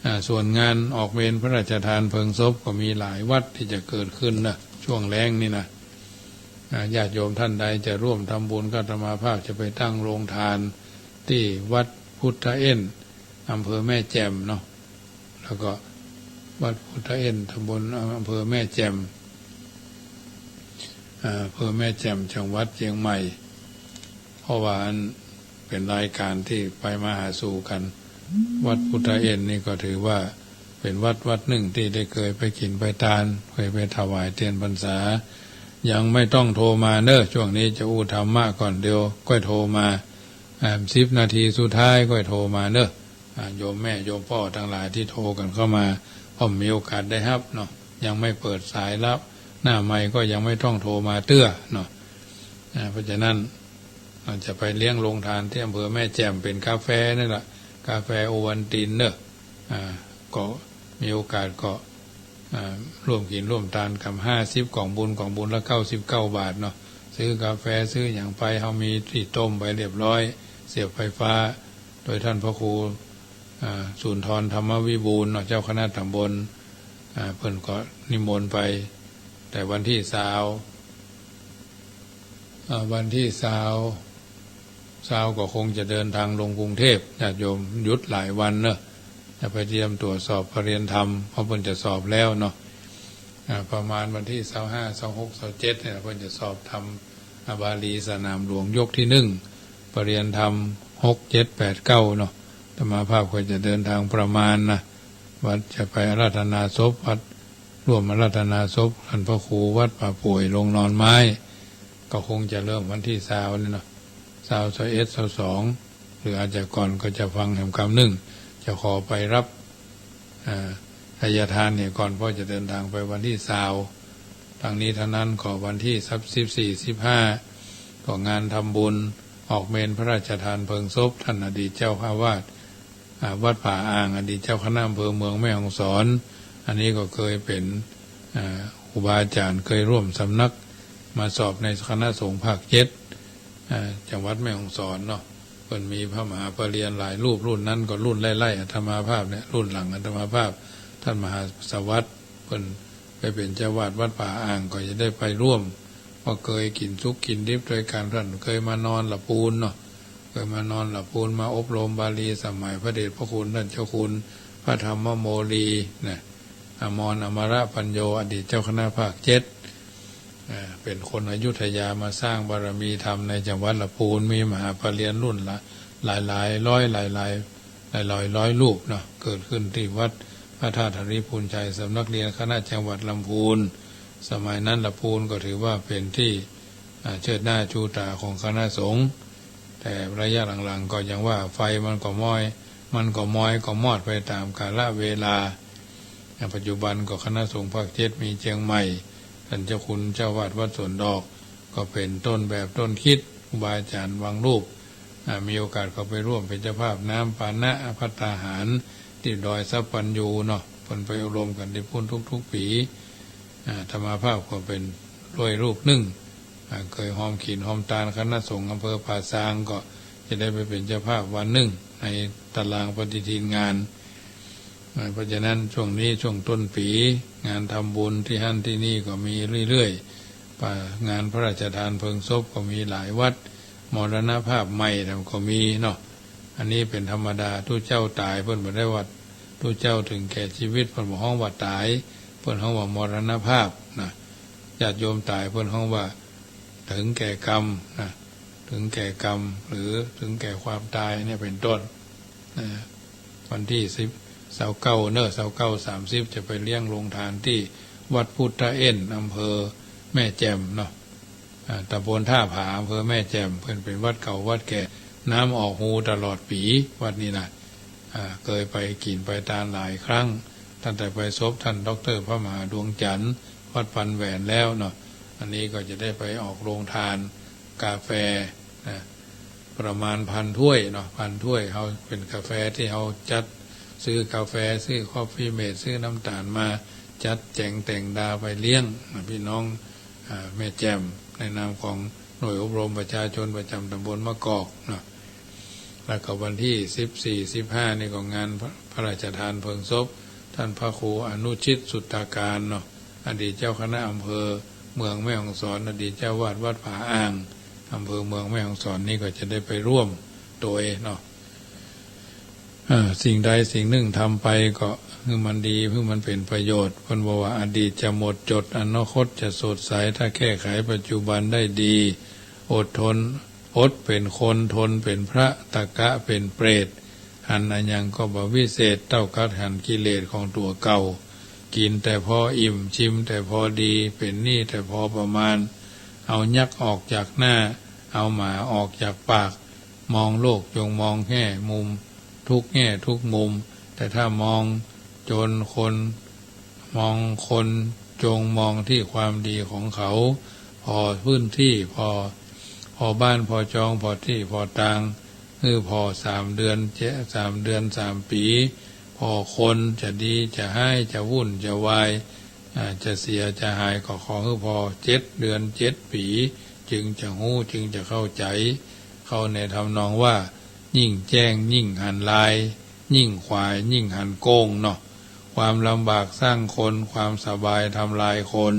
อ่า ส่วนงานออกเมรุพระราชทานเพลิงศพก็มีหลายวัดตี้จะเกิดขึ้นนะ ช่วงแล้งนี่นะ อ่า ญาติโยมต้านใดจะร่วมทำบุญก็อาตมาภาพจะไปตั้งโรงทานตี้วัดพุทธเอ็น อำเภอแม่แจ่มเนาะ แล้วก็วัดพุทธเอ็น ต๋ำบล อำเภอแม่แจ่ม อ่า อำเภอแม่แจ่ม จังหวัดเจียงใหม่ เพราะว่าอันเป๋นรายก๋านตี้ไปมาหาสู่กั๋น วัดพุทธเอ็นนี่ก็ถือว่าเป๋นวัดวัดนึ่งตี้ได้เกยไปกิ๋นไปตาน เกยไปถวายเตียนพรรษา ยังไม่ต้องโทรมาเน้อ ช่วงนี้จะอู้ธรรมะก่อน เดี๋ยวก้อยโทรมา อ่า สิบนาทีสุดท้ายก้อยโทรมาเน้อ อ่า โยมแม่โยมป้อตังหลายตี้โทรกั๋นเข้ามา ก็มีโอกาสได้ฮับเนาะ ยังไม่เปิดสายลับ หน้าไมค์ก็ยังไม่ต้องโทรมาเตื้อเนาะ อ่า เพราะฉะนั้น อ่า จะไปเลี้ยงโรงทานตี้อำเภอแม่แจ่ม เป๋นกาแฟนั่นแหละ กาแฟโอวัลตินเน้อ อ่า ก็มีโอกาสก็ อ่า ร่วมกิ๋นร่วมตานกำ ห้าสิบก๋องบุญ ก๋องบุญละเก้าสิบเก้าบาทเนาะ ซื้อกาแฟซื้อหยังไป เฮามีตี้ต้มไว้เรียบร้อย เสียบไฟฟ้า โดยต้านพระครู อ่า สุนทรธรรมวิบูลย์เนาะ เจ้าคณะต๋ำบล อ่า เปิ้นก็นิมนต์ไป แต่วันตี้ซาว อ่า วันตี้ซาว ซาวก็คงจะเดินตางลงกรุงเทพฯ ญาติโยมหยุดหลายวันเนาะ จะไปเตรียมตั๋วสอบปริญญาธรรม เพราะเปิ้นจะสอบแล้วเนาะ อ่า ประมาณวันตี้ซาวห้า ซาวหก ซาวเจ็ดเนี่ย เปิ้นจะสอบธรรมบาลีสนามหลวงยกตี้นึ่ง ปริญญาธรรม หก เจ็ด แปด เก้า เนาะ อาตมาภาพก็จะเดินตางประมาณนะ วัดจะไปอาราธนาศพ วัด ร่วมอาราธนาศพท่านพระครูวัดป่าป่วยลงนอนไม้ ก็คงจะเริ่มวันตี้ซาวนี่เนาะ ซาว ซาวเอ็ด ซาวสอง หรืออาจจะก่อนก็จะฟังแหมกำนึ่ง จะขอไปรับ อ่า ไทยทานเนี่ยก่อน เพราะจะเดินตางไปวันตี้ซาว ตังนี้ตังนั้นก็วันตี้สิบสี่ สิบห้า ก็งานทำบุญออกเมรุพระราชทานเพลิงศพท่านอดีตเจ้าอาวาส อ่า วัดป่าอ่าง อดีตเจ้าคณะอำเภอเมืองแม่ฮ่องสอน อันนี้ก็เคยเป๋น อ่า ครูบาอาจ๋ารย์ เคยร่วมสำนักมาสอบในคณะสงฆ์ภาคเจ็ด อ่า จังหวัดแม่ฮ่องสอนเนาะ เปิ้นมีพระมหาปริญญาหลายรูป รุ่นนั้นก็รุ่นไล่ๆ อาตมาภาพเนี่ย รุ่นหลังอาตมาภาพ ท่านมหาสวัสดิ์ เปิ้นไปเป๋นเจ้าอาวาสวัดป่าอ่าง ก็จะได้ไปร่วม ก็เคยกิ๋นสุขกิ๋นดิบตวยกั๋น ท่านเคยมานอนหละปูนเนาะ เคยมานอนหละปูน มาอบรมบาลีสมัยพระเดชพระคุณท่านเจ้าคุณพระธรรมโมลีนะ อมรอมรปัญโญ อดีตเจ้าคณะภาคเจ็ด อ่า เป๋นคนอยุธยา มาสร้างบารมีธรรมในจังหวัดหละปูน มีมหาปริญญารุ่นละหลายๆ ร้อย หลายๆ หลายๆ ร้อยรูปเนาะ เกิดขึ้นตี้วัดพระธาตุหริภุญชัย สำนักเรียนคณะจังหวัดลำพูน สมัยนั้นหละปูนก็ถือว่าเป๋นตี้ อ่า เชิดหน้าชูต๋าของคณะสงฆ์ แต่ระยะหลังๆ ก็ยังว่าไฟมันก็มอย มันก็มอยก็มอดไปต๋ามกาลเวลา อ่า ปัจจุบันก็คณะสงฆ์ภาคเจ็ดมีเจียงใหม่ ท่านเจ้าคุณเจ้าอาวาสวัดสวนดอก ก็เป๋นต้นแบบต้นคิด ครูบาอาจ๋ารย์บางรูป อ่า มีโอกาสก็ไปร่วมเป๋นเจ้าภาพน้ำปานะภัตตาหารตี้ดอยสัพพัญญูเนาะ เปิ้นไปอบรมกั๋นตี้ปู๊นทุกๆ ปี๋ อ่า อาตมาภาพก็เป๋นด้วยรูปนึ่ง อ่า เคยฮอมกิ๋นฮอมตานคณะสงฆ์อำเภอป่าซาง ก็จะได้ไปเป๋นเจ้าภาพวันนึ่งในต๋ารางปฏิทินงาน อ่า เพราะฉะนั้นช่วงนี้ช่วงต้นปี๋ งานทำบุญตี้หั้นตี้นี่ก็มีเรื่อยๆ ป่า งานพระราชทานเพลิงศพก็มีหลายวัด มรณภาพใหม่ก็มีเนาะ อันนี้เป๋นธรรมดา ตุ๊เจ้าต๋าย เปิ้นบ่ได้ว่าตุ๊เจ้าเถิงแก่จีวิต เปิ้นบ่ฮ้องว่าต๋าย เปิ้นฮ้องว่ามรณภาพนะ ญาติโยมต๋าย เปิ้นฮ้องว่าเถิงแก่กรรมนะ เถิงแก่กรรม หรือเถิงแก่ความต๋ายเนี่ยเป๋นต้น นะ วันตี้สิบ ซาวเก้าเนาะ ซาวเก้า สามสิบ จะไปเลี้ยงโฮงตานตี้วัดพุทธเอ็น อำเภอแม่แจ่มเนาะ อ่า ต๋ำบลต้าผา อำเภอแม่แจ่ม เปิ้นเป๋นวัดเก่าวัดแก่ น้ำออกฮูตลอดปี๋ วัดนี้นะ อ่า เคยไปกิ๋นไปตานหลายครั้ง ตั้งแต่ไปศพท่านด็อกเตอร์พระมหาดวงจันทร์ วัดปันแหวนแล้วเนาะ อันนี้ก็จะได้ไปออกโฮงตานกาแฟนะ ประมาณพันถ้วยเนาะ พันถ้วย เฮาเป๋นกาแฟตี้เฮาจัด ซื้อกาแฟ ซื้อคอฟฟี่เมด ซื้อน้ำต๋าลมาจัดแจ๋งแต่งดาไปเลี้ยงนะ พี่น้อง อ่า แม่แจ่ม ในนามของหน่วยอบรมประชาชนประจ๋ำต๋ำบลมะกอกเนาะ แล้วก็วันตี้สิบสี่ สิบห้า นี่ก็งานพระ พระราชทานเพลิงศพท่านพระครูอนุชิตสุตตาการเนาะ อดีตเจ้าคณะอำเภอเมืองแม่ฮ่องสอน อดีตเจ้าอาวาสวัดผาอ่าง อำเภอเมืองแม่ฮ่องสอน นี่ก็จะได้ไปร่วมตวยเนาะ อ่า สิ่งใดสิ่งนึ่งทำไปก็หื้อมันดี หื้อมันเป๋นประโยชน์ เปิ้นบอกว่า อดีตจะหมดจด อนาคตจะสดใส ถ้าแก้ไขปัจจุบันได้ดี อดทน อดเป๋นคน ทนเป๋นพระ ตะกะเป๋นเปรต หันอะหยังก็บ่วิเศษ เต้ากัดหันกิเลสของตั๋วเก่า กิ๋นแต่พออิ่ม ชิมแต่พอดี เป๋นหนี้แต่พอประมาณ เอายักษ์ออกจากหน้า เอาหมาออกจากปาก มองโลกจงมองแง่มุม ทุกแง่ทุกมุม แต่ถ้ามองจนคน มองคนจงมองตี้ความดีของเขา ผ่อพื้นตี้ ผ่อ ผ่อบ้าน ผ่อจอง ผ่อตี้ ผ่อตาง หื้อผ่อสามเดือน เจ๊ะ สามเดือน สามปี๋ ผ่อคนจะดีจะฮ้าย จะวุ่นจะวาย อ่า จะเสียจะหาย ก็ขอหื้อผ่อเจ็ดเดือน เจ็ดปี๋ จึงจะฮู้ จึงจะเข้าใจ๋ เข้าในทำนองว่า ยิ่งแจ้งยิ่งหันลาย ยิ่งขวายยิ่งหันโก้งเนาะ ความลำบากสร้างคน ความสบายทำลายคน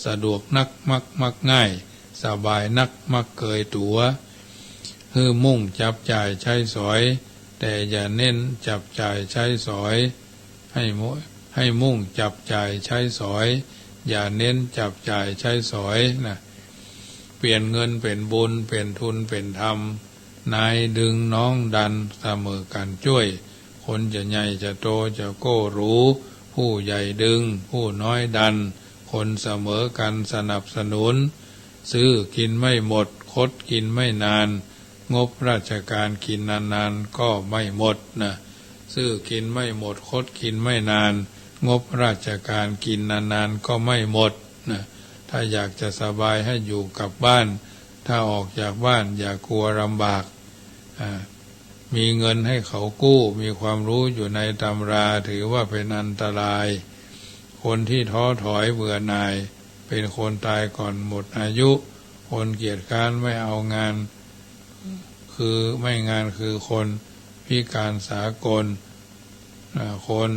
สะดวกนักมักมักง่าย สบายนักมักเกยตั๋ว หื้อมุ่งจับจ่ายใช้สอย แต่อย่าเน้นจับจ่ายใช้สอย ให้มุ ให้มุ่งจับจ่ายใช้สอย อย่าเน้นจับจ่ายใช้สอยนะ เปลี่ยนเงินเป๋นบุญ เปลี่ยนทุนเป๋นธรรม นายดึงน้องดันเสมอกั๋นจ้วย คนจะใหญ่จะโตจะโก้หรู ผู้ใหญ่ดึง ผู้น้อยดัน คนเสมอกั๋นสนับสนุน ซื่อกินไม่หมด คดกินไม่นาน งบราชการกินนานๆ ก็ไม่หมดนะ ซื่อกินไม่หมด คดกินไม่นาน งบราชการกินนานๆ ก็ไม่หมดนะ ถ้าอยากจะสบายให้อยู่กับบ้าน ถ้าออกจากบ้านอย่ากลัวลำบาก อ่า มีเงินให้เขากู้ มีความรู้อยู่ในตำรา ถือว่าเป็นอันตราย คนที่ท้อถอยเบื่อหน่าย เป็นคนตายก่อนหมดอายุ คนเกียจคร้านไม่เอางาน คือไม่งาน คือคนพิการสากล อ่า คน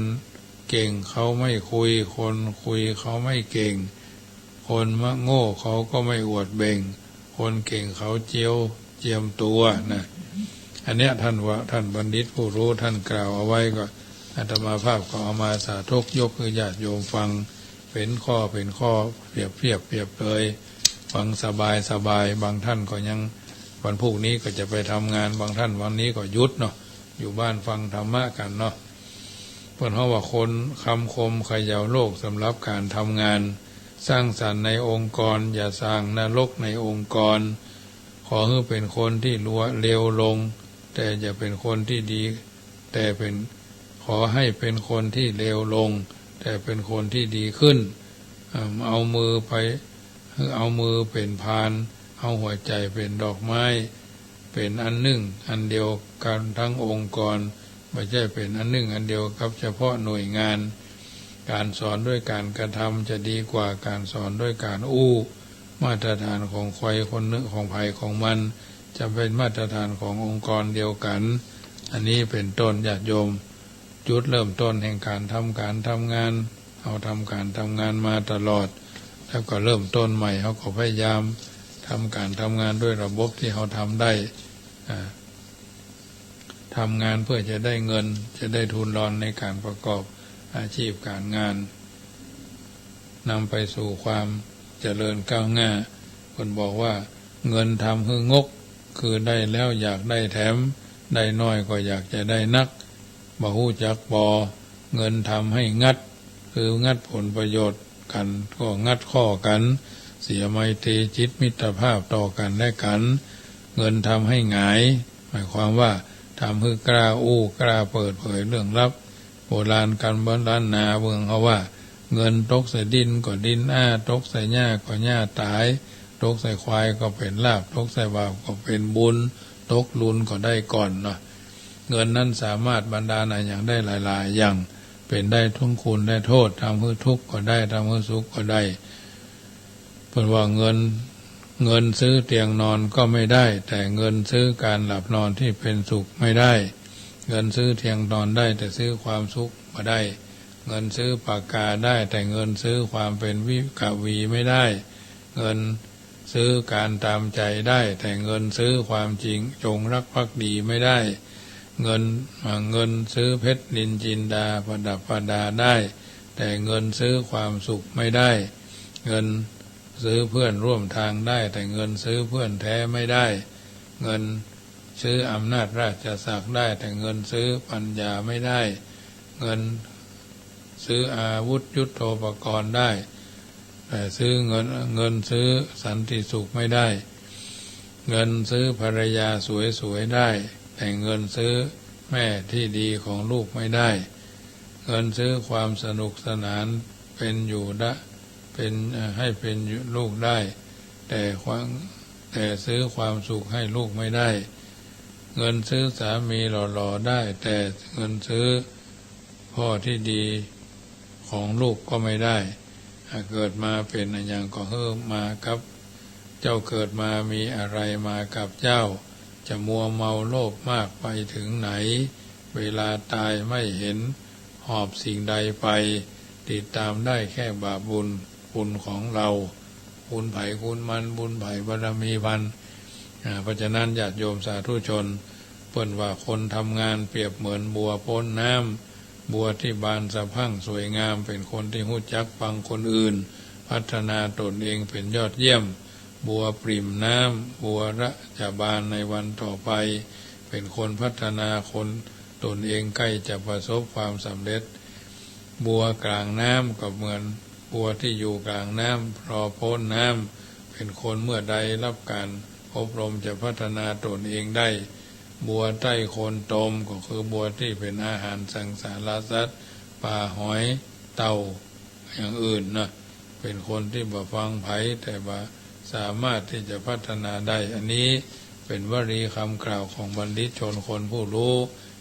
เก่งเขาไม่คุย คนคุยเขาไม่เก่ง คนมะโง่เขาก็ไม่อวดเบ่ง คนเก่งเขาเจียวเจียมตัวนะ อันเนี้ยท่านว่า ท่านบัณฑิตผู้รู้ท่านกล่าวเอาไว้ ก็อาตมาภาพก็เอามาสาธกยกหื้อญาติโยมฟัง เป๋นข้อเป๋นข้อ เปรียบเทียบเปรียบเปรย ฟังสบายสบาย บางท่านก็ยัง วันพูกนี้ก็จะไปทำงาน บางท่านวันนี้ก็หยุดเนาะ อยู่บ้านฟังธรรมะกั๋นเนาะ เปิ้นฮ้องว่าคน คำคมเขย่าโลกสำหรับก๋านทำงาน สร้างสรรค์ในองค์กร อย่าสร้างนรกในองค์กร ขอหื้อเป๋นคนที่ลัวเลวลง แต่อย่าเป๋นคนที่ดี แต่เป๋น ขอให้เป๋นคนที่เลวลง แต่เป๋นคนที่ดีขึ้น อ่า เอามือไป เอามือเป๋นพาน เอาหัวใจ๋เป๋นดอกไม้ เป๋นอันนึ่งอันเดียวกั๋นทั้งองค์กร บ่ใจ้เป๋นอันนึ่งอันเดียวกับเฉพาะหน่วยงาน ก๋านสอนด้วยก๋านกระทำจะดีกว่าก๋านสอนด้วยก๋านอู้ มาตรฐานของใผคนนึ่ง ของใผของมัน จะเป๋นมาตรฐานขององค์กรเดียวกั๋น อันนี้เป๋นต้น ญาติโยม จุดเริ่มต้นแห่งก๋านทำก๋านทำงาน เฮาทำก๋านทำงานมาตลอด แล้วก็เริ่มต้นใหม่ เฮาก็พยายามทำก๋านทำงานด้วยระบบที่เฮาทำได้ อ่า ทำงานเพื่อจะได้เงิน จะได้ทุนรอนในก๋านประกอบอาชีพก๋านงาน นำไปสู่ความเจริญก้าวหน้า เปิ้นบอกว่า เงินทำหื้องก คือได้แล้วอยากได้แถม ได้น้อยก็อยากจะได้นัก บ่ฮู้จักปอ เงินทำให้งัด คืองัดผลประโยชน์กั๋น ก็งัดข้อกั๋น เสียไมตรีจิตมิตรภาพต่อกั๋นและกั๋น เงินทำให้หงาย หมายความว่าทำหื้อกล้าอู้กล้าเปิดเผยเรื่องลับ โบราณกำล้านนาเมืองเฮาว่า เงินตกใส่ดินก็ดินอ้า ตกใส่หญ้าก็หญ้าต๋าย ตกใส่ควายก็เป๋นลาภ ตกใส่บาปก็เป๋นบุญ ตกลุนก็ได้ก่อนเนาะ เงินนั้นสามารถบันดาลอะหยังได้หลายๆ อย่าง เป๋นได้ทั้งคุณและโต้ษ ทำหื้อทุกข์ก็ได้ ทำหื้อสุขก็ได้ เปิ้นว่าเงิน เงินซื้อเตียงนอนก็ไม่ได้ แต่เงินซื้อก๋านหลับนอนที่เป๋นสุขไม่ได้ เงินซื้อเตียงนอนได้ แต่ซื้อความสุขบ่ได้ เงินซื้อปากกาได้ แต่เงินซื้อความเป๋นวิกวีไม่ได้ เงินซื้อก๋านต๋ามใจ๋ได้ แต่เงินซื้อความจริงจงรักภักดีไม่ได้ เงิน เงินซื้อเพชรนิลจินดาประดับประดาได้ แต่เงินซื้อความสุขไม่ได้ เงินซื้อเพื่อนร่วมทางได้ แต่เงินซื้อเพื่อนแท้ไม่ได้ เงินซื้ออำนาจราชศักดิ์ได้ แต่เงินซื้อปัญญาไม่ได้ เงินซื้ออาวุธยุทโธปกรณ์ได้ แต่ซื้อเงิน เงินซื้อสันติสุขไม่ได้ เงินซื้อภรรยาสวยๆ ได้ แต่เงินซื้อแม่ที่ดีของลูกไม่ได้ เงินซื้อความสนุกสนานเป็นอยู่ได้ เป็น เอ่อ ให้เป็นอยู่ลูกได้ แต่ความ แต่ซื้อความสุขให้ลูกไม่ได้ เงินซื้อสามีหล่อๆ ได้ แต่เงินซื้อพ่อที่ดีของลูกก็ไม่ได้ อ่ะ เกิดมาเป๋นอะหยังก็หื้อมากับ เจ้าเกิดมามีอะไรมากับเจ้า จะมัวเมาโลภมากไปถึงไหน เวลาต๋ายไม่เห็นหอบสิ่งใดไป ติดต๋ามได้แค่บาปบุญคุณของเรา โห บุญใผบุญมัน บุญใผบารมีพัน อ่า เพราะฉะนั้นญาติโยมสาธุชน เปิ้นว่าคนทำงานเปรียบเหมือนบัวโป๊นน้ำ บัวตี้บานสะพรั่งสวยงาม เป๋นคนตี้ฮู้จักฟังคนอื่น พัฒนาตนเองเป๋นยอดเยี่ยม บัวปริ่มน้ำ บัวละจะบานในวันต่อไป เป๋นคนพัฒนาคนตนเองใกล้จะประสบความสำเร็จ บัวกลางน้ำก็เหมือนบัวตี้อยู่กลางน้ำ รอโป๊นน้ำ เป๋นคนเมื่อได้รับการอบรมจะพัฒนาตนเองได้ บัวใต้โคนตมก็คือบัวตี้เป๋นอาหารสังสารสัตว์ ปลาหอยเต่า อย่างอื่นนะ เป๋นคนตี้บ่ฟังใผ แต่ว่าสามารถตี้จะพัฒนาได้ อันนี้เป๋นวลีกำกล่าวของบัณฑิตชนคนผู้ฮู้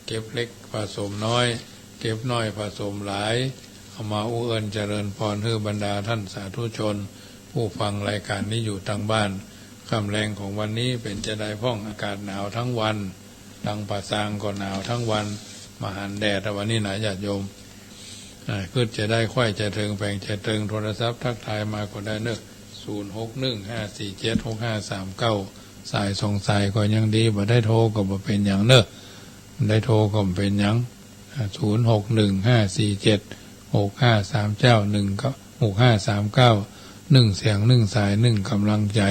เก็บเล็กผสมน้อย เก็บน้อยผสมหลาย เอามาอู้เอิ้นเจริญพรหื้อบรรดาท่านสาธุชน ผู้ฟังรายการนี้อยู่ตางบ้าน ค่ำแลงของวันนี้เป๋นจาใดพ่อง อากาศหนาวตึงวัน ตังป่าซางก็หนาวตึงวัน บ่หันแดดอะวันนี้นะญาติโยม อ่า กึ๊ดจาใดใค่จาเถิง แป๋งจาเถิง โทรศัพท์ทักทายมาก็ได้เนาะ ศูนย์หกหนึ่งห้าสี่เจ็ดหกห้าสามเก้า สายสองสายก็ยังดี บ่ได้โทรก็บ่เป๋นหยังเนาะ บ่ได้โทรก็บ่เป๋นหยัง อ่า ศูนย์หกหนึ่งห้าสี่เจ็ดหกห้าสามเก้า หนึ่งเก้า หกห้าสามเก้า นึ่งเสียงนึ่งสายนึ่งก๋ำลังใจ๋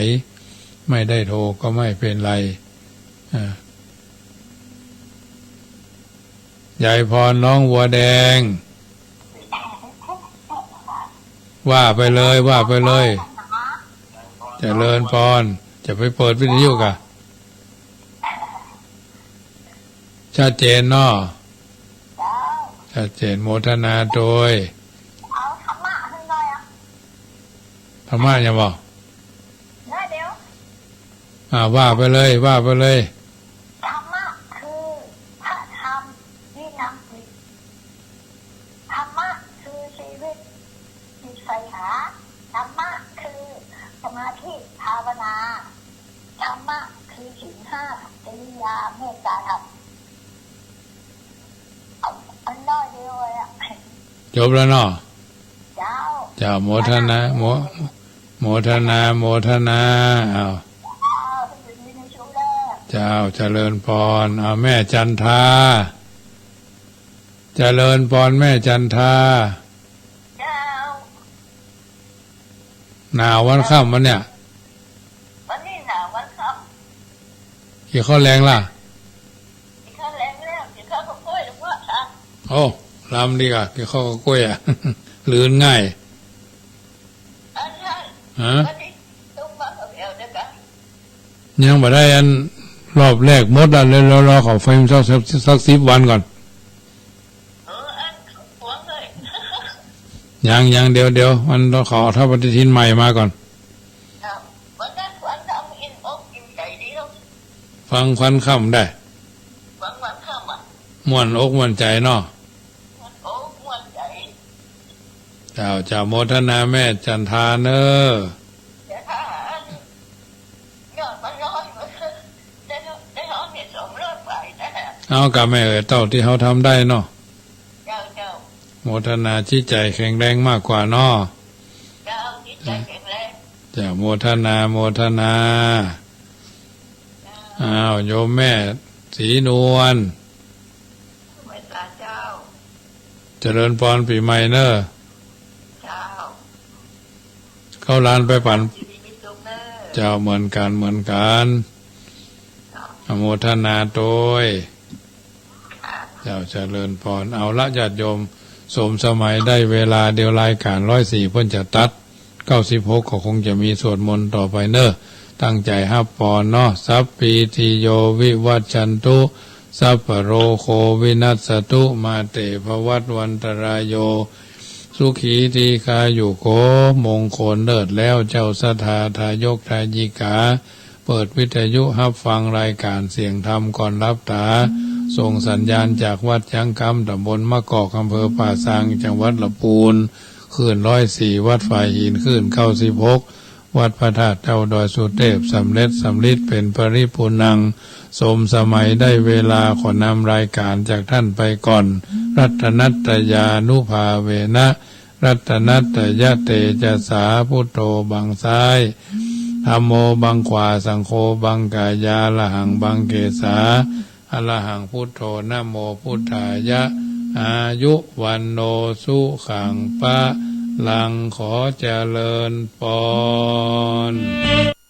ไม่ได้โทรก็ไม่เป๋นไร อ่า ยายพรน้องวัวแดง ว่าไปเลย ว่าไปเลย เจริญพร จะไปเปิดวิทยุก่ะ ชัดเจนเนาะ ชัดเจน โมทนาโตย เอาธรรมะหื้อหน่อยอะ ธรรมะยังบ่ เดี๋ยว อ่า ว่าไปเลย ว่าไปเลย ธรรมะคือพระธรรมวินัย ธรรมะคือชีวิต จิตใฝ่หา ธรรมะคือสมาธิภาวนา ธรรมะคือศีลห้า จริยา เมตตาธรรม เอาอันน้อยเดียวอะ จบแล้วเนาะ เจ้า เจ้า โมทนา โม โมทนา โมทนา อ้าว เจ้า เจริญพร อ้าว แม่จันทา เจริญพรแม่จันทา เจ้า หนาววันค่ำวันเนี่ย วันนี้หนาววันค่ำ กิ๋นข้าวแลงละ กิ๋นข้าวแลงแล้ว กิ๋นข้าวกับก้วยแล้วว่าค่ะ โอ้ ลำดีก่ะ กิ๋นข้าวกับก้วยอะ ลื่นง่าย อันนั้น ฮะ วันนี้ตุ้มมากับเอวเดียวกัน ยังบ่ได้อันรอบแรกหมดอะ แล้วรอเขาเฟรมสัก สัก สักสิบวันก่อน เออ อันขวางเลย ยัง ยัง เดี๋ยว เดี๋ยว มันต้องขอเอาเท้าปฏิทินใหม่มาก่อน ครับ วันนั้นขวัญค่ำอิ่มอกอิ่มใจ๋ดีเนาะ ฟังขวัญค่ำได้ ฟังขวัญค่ำอะ ม่วนอกม่วนใจ๋เนาะ ม่วนอกม่วนใจ๋ เจ้า เจ้า โมทนาแม่จันทาเน่อ เดี๋ยวถ้าอัน ยอดมันน้อย ได้ ได้ห้องเนี่ยสองร้อยกว่าอีกนะ เอากะแม่เอ๋ย เต้าตี้เฮาทำได้เนาะ เจ้า เจ้า โมทนา จิตใจ๋แข็งแรงมากกว่าเนาะ เจ้า จิตใจ๋แข็งแรง เจ้า โมทนา โมทนา เจ้า อ้าว โยมแม่ศรีนวล เมตตาเจ้า เจริญพรปี๋ใหม่เน่อ เจ้า เข้าหลานไปปั๋น อยู่ดีมีสุขเน่อ เจ้า เหมือนกั๋น เหมือนกั๋น เจ้า อนุโมทนาโตย ค่ะ เจ้า เจริญพร เอาละญาติโยม สมสมัยได้เวลา เดี๋ยวรายก๋านร้อยสี่เปิ้นจะตัด เก้าสิบหกก็คงจะมีสวดมนต์ต่อไปเน่อ ตั้งใจ๋ฮับปอนเนาะ สัพพีติโย วิวัชชันตุ สัพพะโรโค วินัสสตุ มาเต ภวัตวันตะราโย สุขี ทีฆายุโก มงคลเลิศแล้วเจ้าศรัทธาทายกทายิกา เปิดวิทยุฮับฟังรายก๋านเสียงธรรมก่อนหลับต๋า ส่งสัญญาณจากวัดยังกำ ต๋ำบลมะกอก อำเภอป่าซาง จังหวัดละปูน คลื่นร้อยสี่ วัดฝายหิน คลื่นเก้าสิบหก วัดพระธาตุเจ้าดอยสุเทพ สำเร็จสำริดเป๋นปริปูรณัง สมสมัยได้เวลา ขอนำรายก๋านจากท่านไปก่อน รัตนัตตยานุภาเวนะ รัตนัตตยเตจสา พุทโธบังซ้าย ธัมโมบังขวา สังโฆบังกายา อรหังบังเกสา อะระหังพุทโธ นะโมพุทธายะ อายุ วัณโณ สุขัง พะลัง ขอเจริญปอน